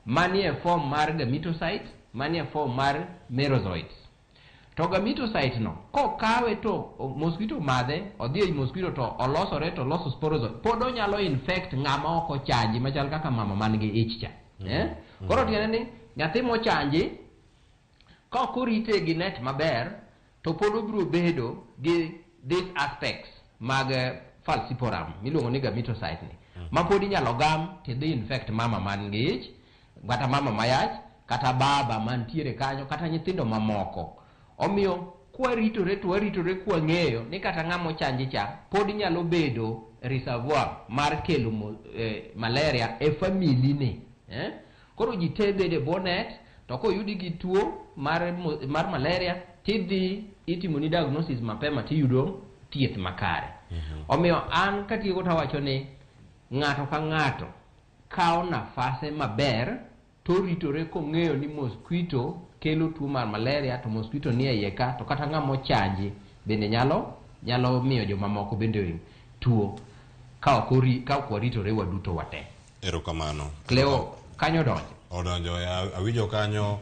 manie form mar gametocyte, manie form mar merozoites. To gametocyte no, kokawe to mosquito madhe, odhi ei mosquito to olosore to oloso sporozoite, pod onyalo infect ng'ama ok ochanji machal kaka mama man gi ich cha. Eh? Koro tiende ni nyathi mochanji ka ok orite gi net maber to pod obiro bedo gi these aspects mag falciparum miluongo ni gametocyte ni ma pod inyalo gam tidhi infect mama man gi ich kata mama mayach kata baba mantiere kanyo kata nyithindo mamoko. Omiyo kwaritore to waritore kwang'eyo ni kata ng'ama ochanji cha pod nyalo bedo reservoir mar kelo malaria e family ni. Koro ji te bedo e bwo net, to koyudi gi tuo mar malaria tidhi itimoni diagnosis mapema tiyudo thieth makare. Omiyo an katieko tawacho ni ng'ato ka ng'ato kawo nafase maber to ritore kong'eyo ni mosquito kelo tuo mar malaria to mosquito nie iye ka to kata ng'ama ochanji bende nyalo miyo jomamoko bende tuo ka ok waritore waduto wate.
Erokamano.
Cleo, kanyo donjo.
Odonjo, awinjo kanyo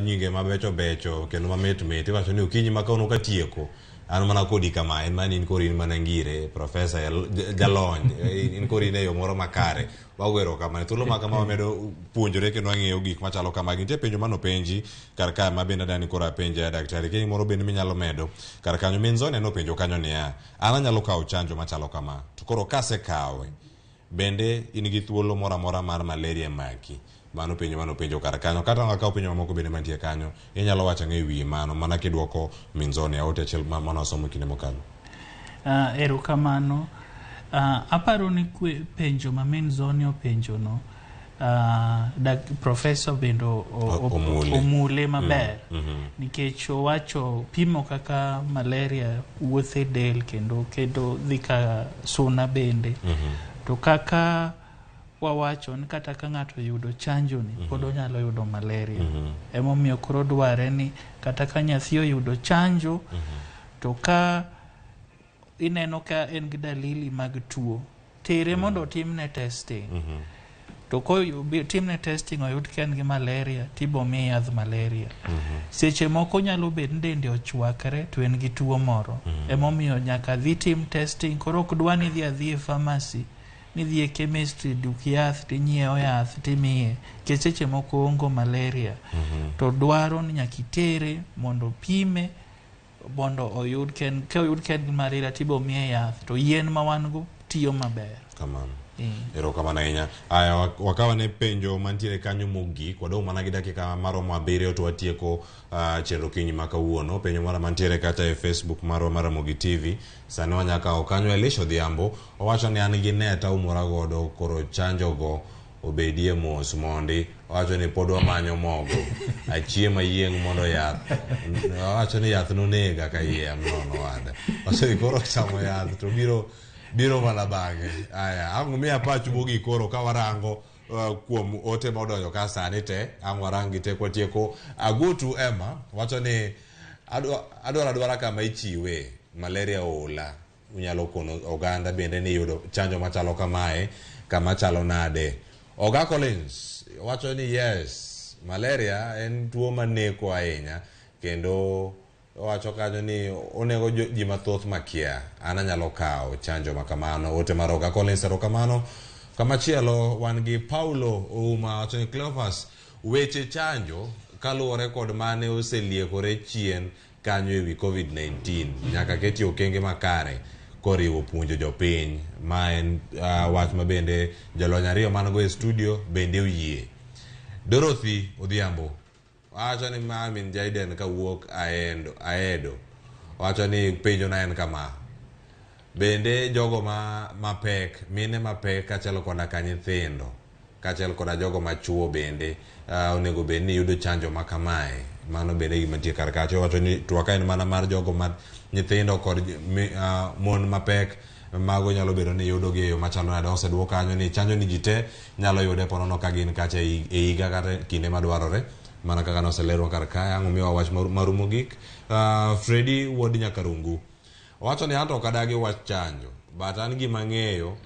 nyinge mabecho becho kendo mamit mit. Iwacho ni okinyi ma kawuono katieko an mana kodi kama en mana in koro in mana ngire profesa jalony in koro in e yo moro makare. Wago erokamano. Thuolo ma kama wamedo puonjore kendo wang'eyo gik machalo kamagi. Nitie penjo manopenji kar kae ma bende adani koro apenje daktari. Kiny moro bende minyalo medo kar kanyo. Min Zone nopenjo kanyo niya, an anyalo kawo chanjo machalo kama to koro kasekawe bende in gi thuolo moro amora mar malaria maki? Mano penjo manopenjo kar kanyo. Kata wakawo penjo mamoko bende mantie kanyo, inyalo wacho ang'o e wiye mano mana kidwoko Minzone aote achiel mane wasomo kinde mokalo.
Erokamano. Aparo ni penjo ma Minzone openjo no, professor bende omule maber. Nikech owacho pimo kaka malaria wuotho e del kendo dhi ka suna bende. To kaka wawacho ni kata ka ng'ato yudo chanjo ni pod onyalo yudo malaria. Emomiyo koro dware ni kata ka nyathi oyudo chanjo to ka ineno ka en gi dalili mag tuo, tere mondo otimne testing. To kotimne testing oyud ka en gi malaria tibo miye yadh malaria. Seche moko nyalo bet ni dende ochwakre to en gi tuo moro. Emomiyo nyaka dhi tim testing. Koro ok dwa ni idhi adhiya e pharmacy nidhi e chemistry duk yath tinyiewo yath timiye nikech seche moko oongo malaria. To dwaro ni nyaka itere mondo pime mondo oyud ka oyud ka en gi malaria tibo miye yath to yien ma wan go tiyo maber.
Kamano. Erokamano ahinya. Aya, wakaw ane penjo mantiere kanyo mogik. Wadong' mana gi dakika maromo 7 to watieko chenro kinyi ma kawuono. Penjo moro mantiere kata e Facebook marwa mar Ramogi TV. Sani wanya kawo kanyo Elisha Odhiambo. Owacho ni an gi net aumora godo koro chanjo go obedie mos mondi. Owacho ni pod wamanyo mogo. Achiem ayieng' mondo yath. Owacho ni yath nonega kayiem nono wada. Owacho ni koro chamo yath to biro mana bang'e. Aya, ang' miya pachu mogik koro ka warango kuom ote modonjo ka sani te, ang' warang gi te kwatieko. Agutu Emma wacho ni adwaro adwara kama ichiwe malaria oula. Unyalo kono oganda bende ni yudo chanjo machalo kamae kama chalo nade. Oga Collins wacho ni yes, malaria en tuo maneko ahinya kendo owacho kanyo ni onego ji mathoth makia. An anyalo kawo chanjo makamano. Ote mar Oga Collins, erokamano. Kamachielo wan gi Paulo Ouma wacho ni Cleophas, weche chanjo kaluwore kod mane oseliekore chien kanyo ewi COVID-19 nyaka ketie okenge makare koriwo puonjo jopiny. Ma en wach ma bende jolony ariyo man go e studio bende oyie. Dorothy Odhiambo wacho ni ma min Jaden kawuok Aedo wacho ni penjo na en kama: bende jogo ma mapek, mine mapek kaachiel koda ka nyithindo kaachiel koda jogo machuo bende onego bed ni yudo chanjo ma kamae? Mano bende gima nitie kar kacha. Wacho ni twak en mana mar jogo ma nyithindo kod mon mapek, mago nyalo bedo ni yudo gi e yo machalo nade? Oseduok kanyo ni chanjo ni ji te nyalo yude ponono ka gin kacha e higa kata kinde madwarore mana kaka noselerwa kar kae. Ang' omiwa wach maru mogik. Fredi wuod Nyakarungu owacho ni anto ok adagi wach chanjo, but an gima ang'eyo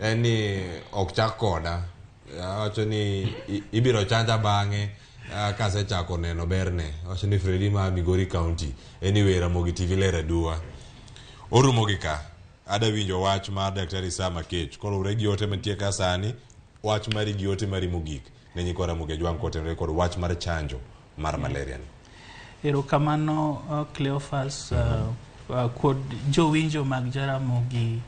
en ni ok chak koda. Owacho ni ibiro chanja bang'e. Kasechako neno berne. Wacho ni Fredi ma Migori County. Anyway, Ramogi TV ler aduwa. Orumo gi ka. Ada winjo wach mar Daktari Sam Akech. Koluwore gi ote mantie ka sani, wach mari gi ote mari mogik ne nyikwa Ramogi Ajwang' kotenore kod wach mar chanjo mar malaria ni.
Erokamano Cleophas kod jowinjo mag Jaramogi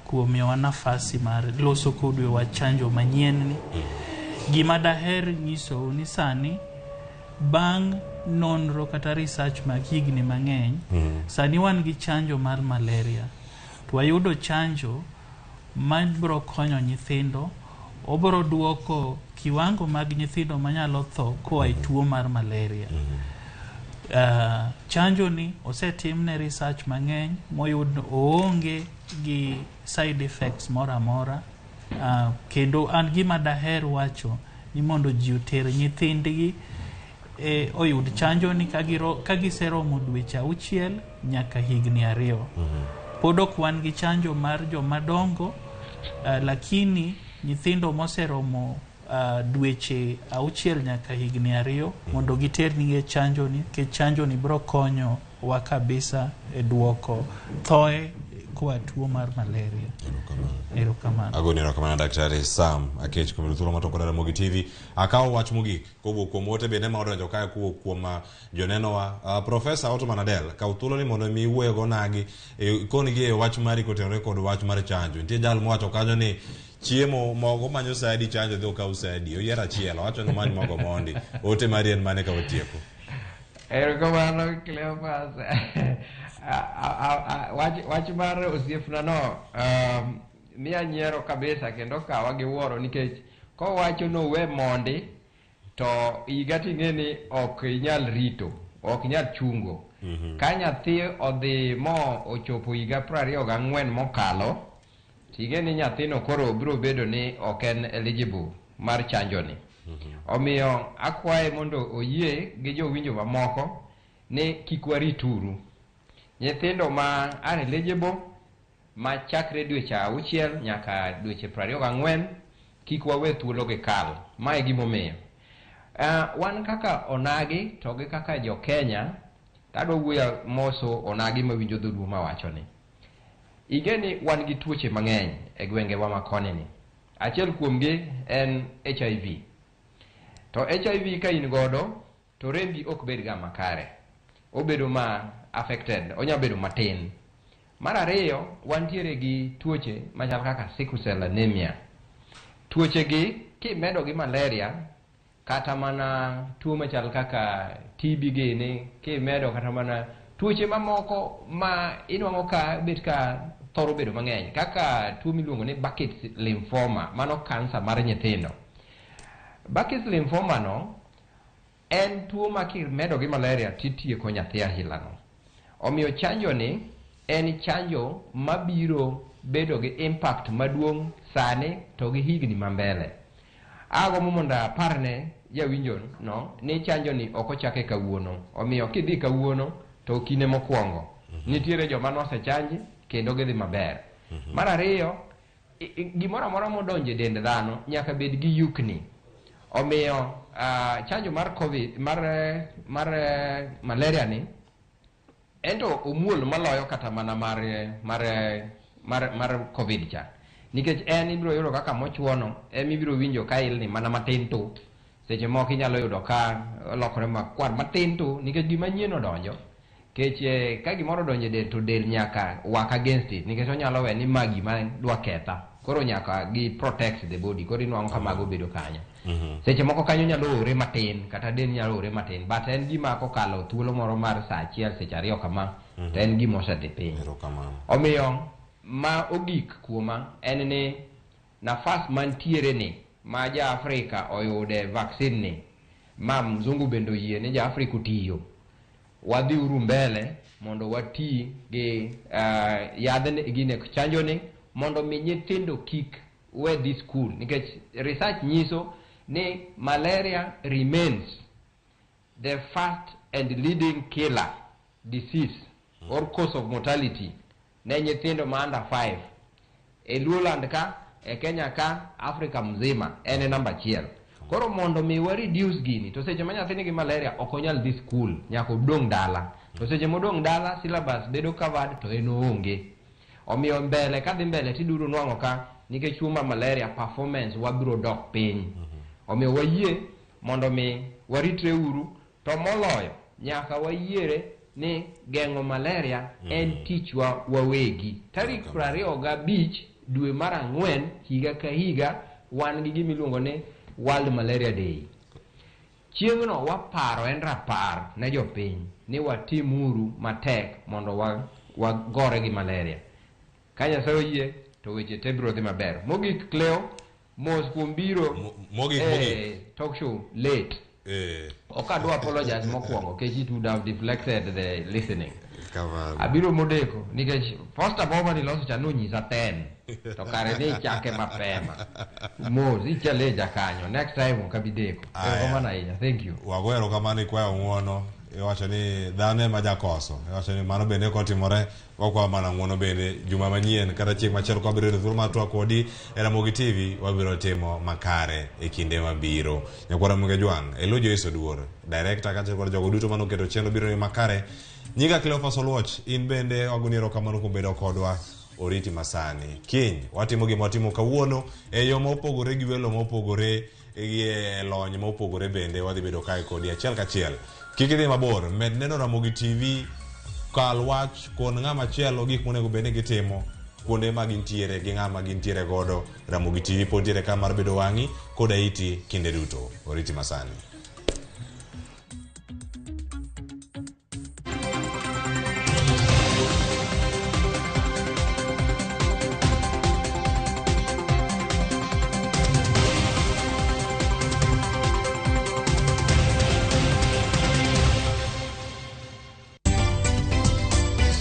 kuom miyowa nafasi mar loso kodu e wach chanjo manyien ni. Gima daher nyisou ni sani bang' nonro kata research mag higni mang'eny, sani wan gi chanjo mar malaria. To wayudo chanjo mabiro konyo nyithindo, obiro duoko kiwango mag nyithindo manyalo tho koa e tuo mar malaria. Chanjo ni osetimne research mang'eny moyud ni oonge gi side effects moro amora. Kendo an gima daher wacho ni mondo ji oter nyithindgi oyud chanjo ni ka giseromo dweche 6 nyaka higni 2. Pod ok wan gi chanjo mar joma dongo, lakini nyithindo moseromo dweche 6 nyaka higni 2 mondo giternigi e chanjo ni, nikech chanjo ni biro konyo wa kabisa e duoko thoe koa tuo mar malaria. Erokamano.
Agoni erokamano Daktari Sam Akech kuom thuolo matoko Ramogi TV. Akawo wach mogik kowuok kuom ote bende ma odonjo kae kowuok kuom jonenowa. Profesa Ottoman Adel, kaw thuolo ni mondo mi iwuoye go nagi konigi e wach mari kotenore kod wach mar chanjo. Nitie jal mowacho kanyo ni chiemo mogo manyo sadi chanjo dhi okaw sadi. Oyiero achiel, owacho ni omany mogo mondi. Ote mari en mane ka watieko?
Erokamano Cleophas. Wach mar osiepna no miya nyiero kabisa kendo kawa gi wuoro nikech kowacho nowe mondi to higa ting'e ni ok inyal rito, ok inyal chungo. Ka nyathi odhi mo ochopo higa 24 mokalo, ting'e ni nyathino koro biro bedo ni ok en eligible mar chanjo ni. Omiyo akwaye mondo oyie gi jowinjo mamoko ni kik warituru. Nyithindo ma are eligible ma chakre dweche 6 nyaka dweche 24 kik wawe thuolo gi kal. Ma e gimomiyo. Wan kaka onagi to gi kaka jo Kenya, tadwa wuoyo moso onagi mawinjo dholuo mawacho ni. Ing'e ni wan gi tuoche mang'eny e gwengewa ma koni ni. Achiel kuomgi en HIV. To HIV ka in godo to rembi ok bed ga makare. Obedo ma affected, onya bedo matin. Mar ariyo, wantiere gi tuoche machal kaka sickle cell anemia. Tuoche gi kimedo gi malaria kata mana tuo machal kaka TB gini, kimedo kata mana tuoche mamoko ma inwang'o ka bet ka thoro bedo mang'eny kaka tuo miluongo ni Burkitt's lymphoma, mano kansa mar nyithindo. Burkitt's lymphoma no en tuo ma kimedo gi malaria titieko nyathi ahilano. Omiyo chanjo ni en chanjo mabiro bedo gi impact maduong' sani to gi higni ma mbele. Agombo mondo aparne jawinjo no ni chanjo ni ok ochake kawuono. Omiyo kidhi kawuono to kinde mokwongo nitiere joma nosechanji kendo gidhi maber. Mar ariyo, gimoro amora modonjo e dend dhano nyaka bed gi yukni. Omiyo chanjo mar COVID mar malaria ni ento omuol maloyo kata mana mar COVID cha. Nikech en ibiro yudo kaka mochuono, em ibiro winjo ka ilni mana matin to. Seche moko inyalo yudo ka olokore makwar matin to nikech gima nyien odonjo. Nikech ka gimoro odonjo e del to del nyaka work against it nikech onyalo we ni ma gima dwa ketha. Koro nyaka gi protect the body. Koro inwang'o ka mago bedo kanyo. Seche moko kanyo nyalo ore matin kata del nyalo ore matin, but en gima kokalo thuolo moro mar saa 1 seche 2 kama to en gima osedhi piny. Omiyo ma ogik kuoma en ni nafas mantiere ni ma ja Afrika oyude vaccine ni ma mzungu bende oyie ni ja Afrika otiyo, wadhi uru mbele mondo wati gi yadhni gine chanjo ni mondo mi nyithindo kik we dhi school nikech research nyiso ni malaria remains the first and leading killer disease or cause of mortality ne nyithindo ma under 5 e Luoland ka, e Kenya ka, Afrika mzima en e namba 1. Koro mondo mi wa reduce gini, to seche ma nyathi nigi malaria ok onyal dhi skul, nyaka odong' dala. To seche modong' dala syllabus bedo covered to en oonge. Omiyo mbele kadhi mbele tiduro nwang'o ka nikech tuo mar malaria performance wabiro dok piny. Omiyo wayie mondo mi waritre uru to moloyo nyaka wayiere ni geng'o malaria en tichwa wawegi. Tarik 25 dwe mar ang'wen higa ka higa wan gi gima iluongo ni World Malaria Day. Chieng'no waparo en rapar ne jopiny ni watimuru matek mondo wagore gi malaria. Ka Nyasaye oyie to weche te biro dhi maber. Mogik Cleo, mos kuom biro
mogik,
eh,
mogik.
talk show late. Ok adwa apologize mokwongo nikech it would have deflected the listening.
Kamano.
Abiro modeko nikech poster boma niloso cha nonyisa 10 to kare ni ichake mapema. Mos ichaleja kanyo next time ok abi deko.
Aya.
Erokamano ahinya. Thank you.
Wago erokamano ikwayo ng'uono iwacho ni dhano ema jakoso iwacho ni mano bende kotimore wakwayo mana ng'uono bende juma manyien kata chieng' machielo kwabiro yudo thuolo mar twak kodi e Ramogi TV wabiro timo makare e kinde mabiro. Nyakwara Ramogi Ajwang' Elo Joyce Oduor director kaachiel kod jogo duto manoketo chenro biro ni makare. Nyinga Cleophas Oluoch in bende wagoni erokamano kuom bedo kodwa oriti masani. Kiny watimo gima watimo kawuono e yo mopogore gi welo mopogore gi e lony mopogore bende wadhi bedo kae kodi achiel kachiel. Kik idhi mabor, med neno Ramogi TV, kal wach kon ng'ama chielo gik monego bed ni gitimo kuonde ma gintiere gi ng'ama gintiere godo. Ramogi TV pod ntiere ka mar bedo wang'i koda iti kinde duto. Oriti masani.